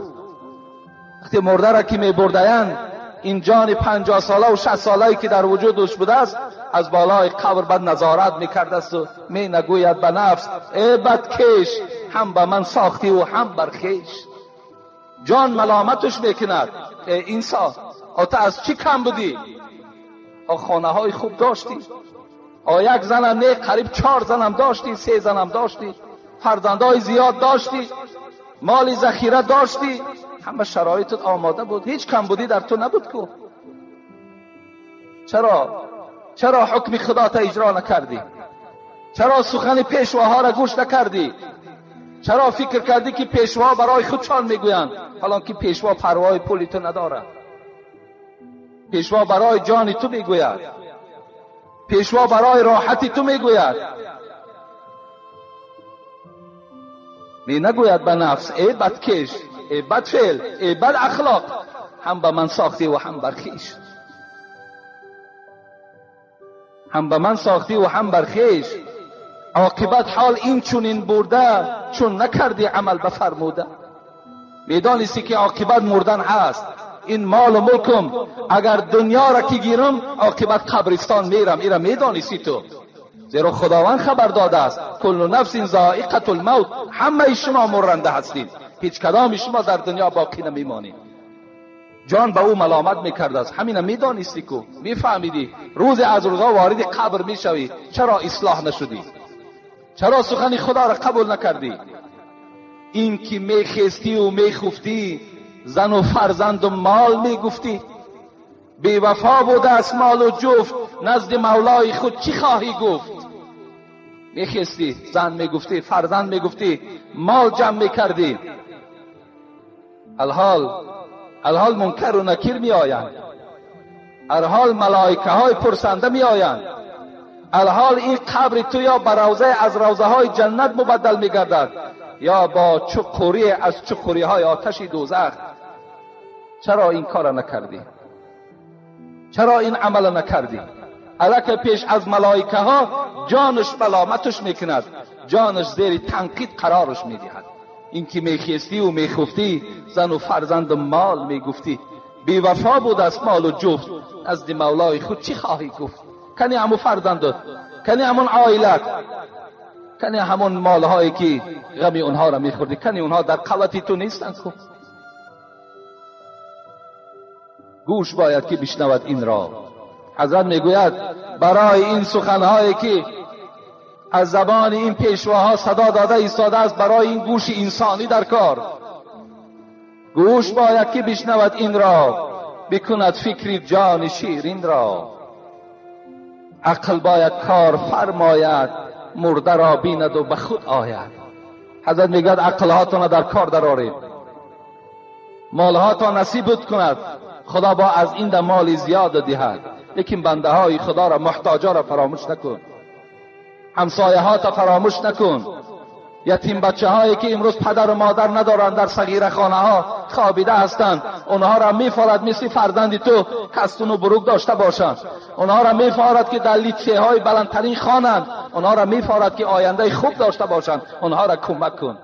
وقتی مرده را که میبردند، این جان 50 ساله و 60 ساله که در وجودش بوده است، از بالای قبر بد نظارت میکرده است و می نگوید به نفس ای بدکش، هم به من ساختی و هم بر خویش. جان ملامتش میکند، ای انسان، تو از چی کم بودی؟ خانه های خوب داشتی، یک زنم نه، قریب 4 زنم داشتی، 3 زنم داشتی، فرزندهای زیاد داشتی، مال ذخیره داشتی، همه شرایطت آماده بود، هیچ کم بودی در تو نبود کو. چرا حکم خدا تا اجرا نکردی؟ چرا سخن پیشواها را گوش نکردی؟ چرا فکر کردی که پیشوا برای خودشان میگویند، حالا که پیشوا پروای پولی تو ندارد؟ پیشوا برای جان تو میگوید، پیشوا برای راحت تو میگوید. می نگوید به نفس ای بدکش، ای بدفعل، ای بد اخلاق، هم به من ساختی و هم بر خویش، هم به من ساختی و هم بر خویش. عاقبت حال این چونین برده، چون نکردی عمل بفرموده. میدانستی که عاقبت مردن هست. این مال و ملکم اگر دنیا را که گیرم، عاقبت قبرستان میرم. ایرا میدانستی تو، زیرا خداوند خبر داده است کل نفس ذائقة الموت، همه شما مرنده هستید، هیچ کدام شما در دنیا باقی نمیمانید. جان به او ملامت میکرد است. همین میدانستی کو، میفهمیدی روز از روزها وارد قبر میشوی. چرا اصلاح نشدی؟ چرا سخن خدا را قبول نکردی؟ این که میخستی و میخفتی، زن و فرزند و مال میگفتی، بی وفا بوده است مال و جفت، نزد مولای خود چی خواهی گفت؟ میخستی، زن میگفتی، فرزند میگفتی، مال جمع میکردی. الحال منکر و نکیر میآیند، الحال ملائکه های پرسنده میآیند، الحال این قبر تو یا به روضه از روضه های جنت مبدل میگردد، یا با چقوری از چقوری های آتش دوزخ. چرا این کار نکردی؟ چرا این عمل نکردی؟ الک پیش از ملائکه ها جانش ملامتش میکند، جانش زیر تنقید قرارش میدهد. این که میخیستی و میخفتی، زن و فرزند و مال میگفتی، بی وفا بود از مال و جفت، از مولای خود چی خواهی گفت؟ کنی همون فرزندت، کنی همون عائلت، کنی همون مالهایی که غمی اونها را میخوردی، کنی اونها در قوتی تو نیستند. خب گوش باید که بشنود این را. حضرت میگوید برای این سخنهایی که از زبان این پیشواها صدا داده ایستاده است، برای این گوش انسانی در کار، گوش باید که بشنود این را، بکند فکری جان شیرین را. عقل باید کار فرماید، مرده را بیند و به خود آید. حضرت میگوید عقلهاتان را در کار درآرید، مالهاتان نصیبت کند، خدا با از این ده مال زیاد دهد، لیکن بنده های خدا را، محتاجا را فراموش نکن، همسایه ها تا فراموش نکن، یتیم بچه هایی که امروز پدر و مادر ندارند در صغیره خانه ها خوابیده هستند، اونها را میفارد مثل فرزند تو کستون و بروک داشته باشند، اونها را میفارد که در لیتسه های بلندترین خوانند، اونها را میفارد که آینده خوب داشته باشند، اونها را کمک کن.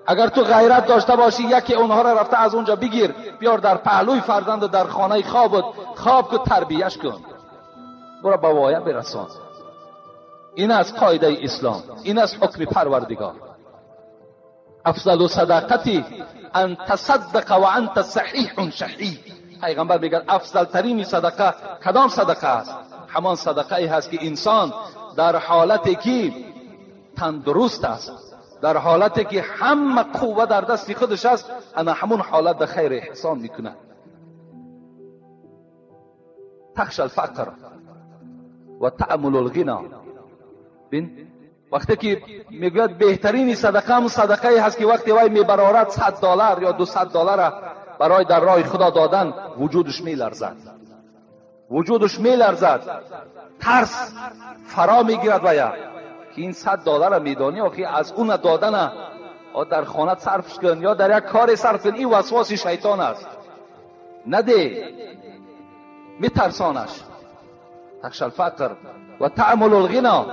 اگر تو غیرت داشته باشی یکی اونها را رفته از اونجا بگیر بیار در پهلوی فرزند و در خانه خوابت خواب کن، تربیهش کن، برو به وایه برسان. این از قاعده اسلام، این از حکم پروردگار. افضل صدقتی ان تصدق و انت صحیح شحیح. پیغمبر میگه افضل ترین صدقه کدام صدقه است؟ همان صدقه ای هست که انسان در حالتی که تندرست است، در حالتی که همه قوه در دست خودش است، انا همون حالت در خیر احسان میکنه. تخشى الفقر و تأمل الغنا. بین وقتی که میگوید بهترین صدقه هم صدقه ای هست که وقتی وای میبرارد $100 یا $200 برای در راه خدا دادن، وجودش میلرزد، وجودش میلرزد، ترس فرا میگیرد ویا که این $100 میدانی آخی از اون دادن در خانه صرفش کن یا در یک کار صرف کن. این وسواس شیطان است. نده، میترسانش. تخش الفقر و تعمل الغنا.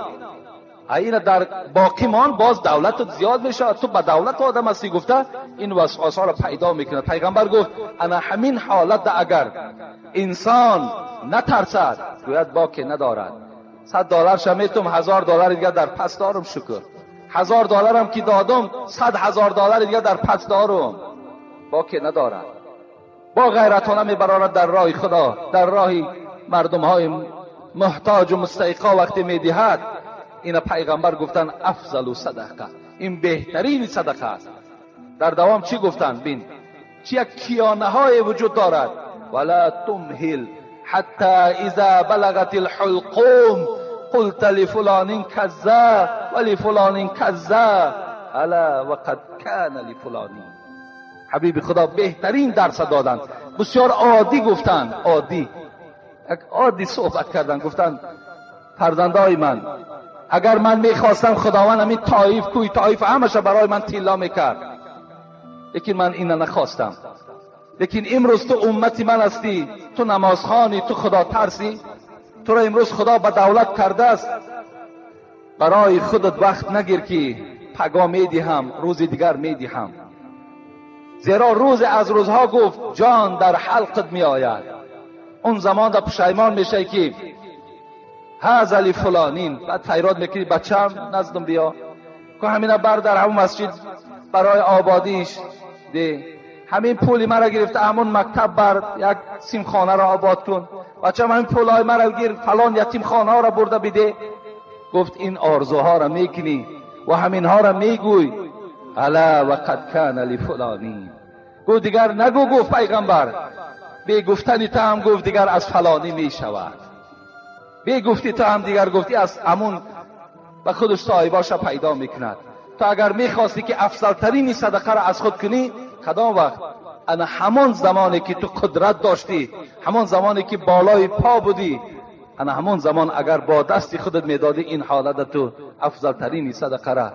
این در باقی مان باز دولت زیاد میشه، تو به دولت آدم هستی گفته این وسواس ها را پیدا میکنه. پیغمبر گفت انا همین حالت اگر انسان نترسد گوید باکی ندارد. $100 شمیتم، $1000 دیگه در پس دارم، شکر. $1000 هم که دادم، $100,000 دیگه در پس دارم، باکی ندارد. با غیرتانه میبرارد در راه خدا، در راه مردم های محتاج و مستحقا وقتی میدهد. این پیغمبر گفتن افضل صدقه، این بهترین صدقه است. در دوام چی گفتن؟ بین چی یک کیانه های وجود دارد. ولا تمهل حتی اذا بلغت الحلقوم قلت لفلان کذا ولفلان کذا الا وقد کان لفلان. حبیب خدا بهترین درس دادن. بسیار عادی گفتن، عادی، یک عادی صحبت کردن. گفتن فرزندای من، اگر من میخواستم خداوند همین طایف، کوی طایف همش برای من طلا میکرد، لیکن من اینو نخواستم. لیکن امروز تو امتی من هستی، تو نمازخوانی، تو خدا ترسی، تو را امروز خدا به دولت کرده است. برای خودت وقت نگیر که پگاه میدهم، روز دیگر میدهم. زیرا روز از روزها گفت جان در حلقت میآید. اون زمان در پشیمان میشه که هذا لفلانین. بعد فریاد میکنی بچم نزدم بیا که همینا بر در همون مسجد برای آبادیش ده، همین پولی مرا گرفته همون مکتب بر یک سیمخانه را آباد کن، بچم همین پولای مرا گیر فلان یتیم خانه ها را برده بده. گفت این آرزوها را میکنی و همین ها را میگوی. الا وقد کان لفلانی. گفت دیگر نگو. گفت پیغمبر به گفتنی تا هم گفت دیگر از فلانی میشود. به گفتی تا هم دیگر گفتی از همون به خودش صاحباش پیدا میکند. تو اگر میخواستی که افضلترین صدقه را از خود کنی، کدام وقت؟ انا همان زمانی که تو قدرت داشتی، همان زمانی که بالای پا بودی، انا همان زمان اگر با دستی خودت میدادی، این حالت تو افضلترین صدقه را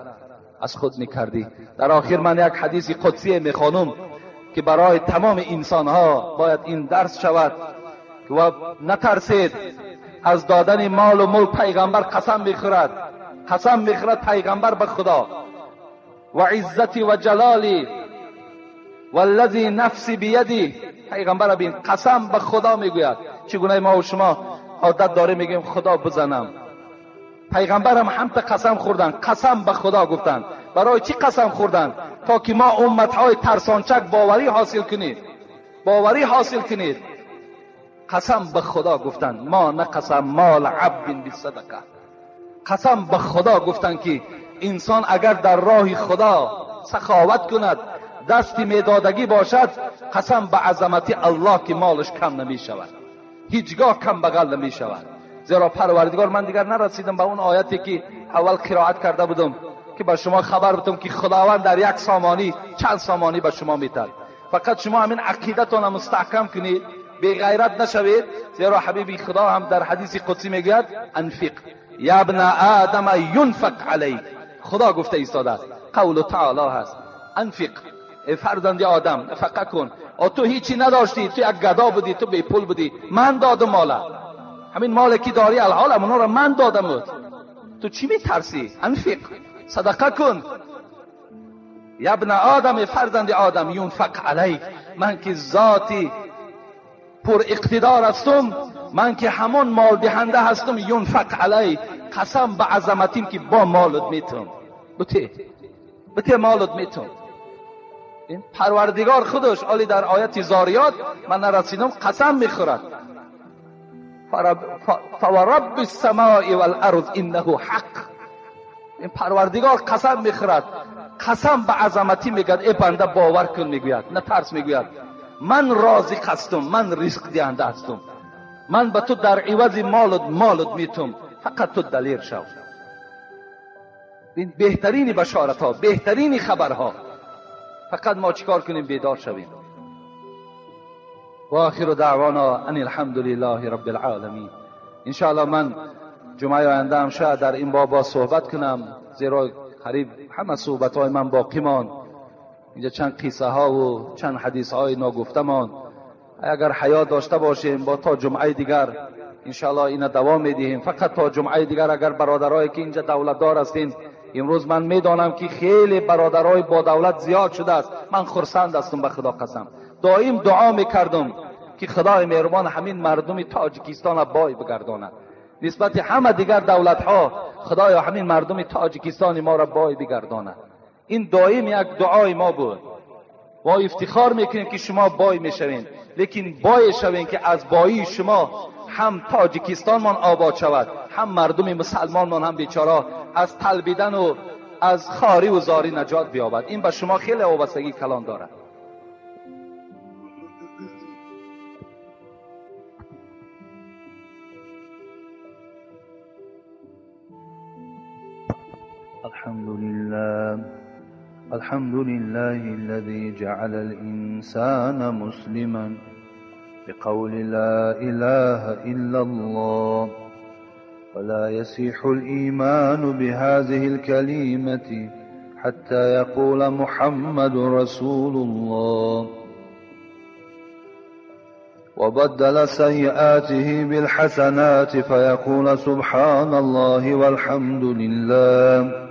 از خود میکردی. در آخر من یک حدیث قدسی میخوانم که برای تمام انسانها باید این درس شود و نترسید از دادن مال و ملک. پیغمبر قسم میخورد، قسم میخورد پیغمبر به خدا، و عزتی و جلالی والذی نفسی بیدی. پیغمبر بین قسم به خدا میگوید. چگونه ما و شما عادت داره میگیم خدا بزنم، پیغمبرم هم تا قسم خوردن، قسم به خدا گفتن. برای چی قسم خوردن؟ تا که ما امتهای ترسانچک باوری حاصل کنید، باوری حاصل کنید. قسم به خدا گفتن ما نقسم مال عبد بالصدقه. قسم به خدا گفتن که انسان اگر در راه خدا سخاوت کند، دستی میدادگی باشد، قسم به عظمت الله که مالش کم نمی شود، هیچگاه کم بغل نمی شود. زیرا پروردگار، من دیگر نرسیدم به اون آیتی که اول قرائت کرده بودم که به شما خبر بدم که خداوند در یک سامانی چند سامانی به شما میتد. فقط شما همین عقیدتان مستحکم کنید، بی غیرت نشوید. زیرا حبیبی خدا هم در حدیث قدسی میگوید انفق یا ابن آدم ینفق علیک. خدا گفته ایستاده است، قول تعالی هست، انفق ای فرزند آدم نفقه کن. تو هیچی نداشتی، تو یک گدا بودی، تو بی پول بودی، من دادم مالا، همین مال که داری الحال اونا را من دادم، تو چی میترسی؟ انفق، صدقه کن. یا ابن آدم، فرزند آدم، ینفق علیک. من که ذاتی پر اقتدار هستم، من که همون مال دهنده هستم، ینفق علی، قسم به عظمتیم که با مالت میتم، بته بته مالت میتم. این پروردگار خودش عالی در آیت زاریات من نرسیدم قسم میخورد، فورب السماء والارض انه حق. این پروردگار قسم میخورد، قسم به عظمتی میگد ای بنده باور کن، میگوید نه ترس، میگوید من رازق هستم، من رزق دهنده هستم، من به تو در عوض مالت مالت میتم، فقط تو دلیر شو. این بهترین بشارت ها، بهترین خبرها. فقط ما چیکار کنیم؟ بیدار شویم. و آخر دعوانا ان الحمد لله رب العالمین. انشاءالله من جمعه آینده هم شاید در این باب صحبت کنم، زیرا قریب همه صحبت های من باقی ماند. اینجا چند قصه ها و چند حدیث های ناگفته ماند. اگر حیات داشته باشیم با تا جمعه دیگر انشاءالله اینا دوام میدهیم. فقط تا جمعه دیگر اگر برادرایی که اینجا دولت دار هستین، امروز من میدانم که خیلی برادرای با دولت زیاد شده است. من خرسند هستم، به خدا قسم. دائم دعا میکردم که خدای مهربان همین مردم تاجیکستان را بای بگرداند. نسبت همه دیگر دولت ها خدایا همین مردم تاجیکستان ما را بای بگرداند. این دائم یک دعای ما بود. ما افتخار میکنیم که شما بای میشوین، لیکن بای شوین که از بایی شما هم تاجیکستان من آباد شود، هم مردم مسلمان من هم بیچاره از طلبیدن و از خاری و زاری نجات بیابد. این به شما خیلی وابستگی کلان دارد. الحمد لله، الحمد لله الذي جعل الإنسان مسلما بقول لا إله إلا الله، ولا يصح الإيمان بهذه الكلمة حتى يقول محمد رسول الله. وبدل سيئاته بالحسنات فيقول سبحان الله والحمد لله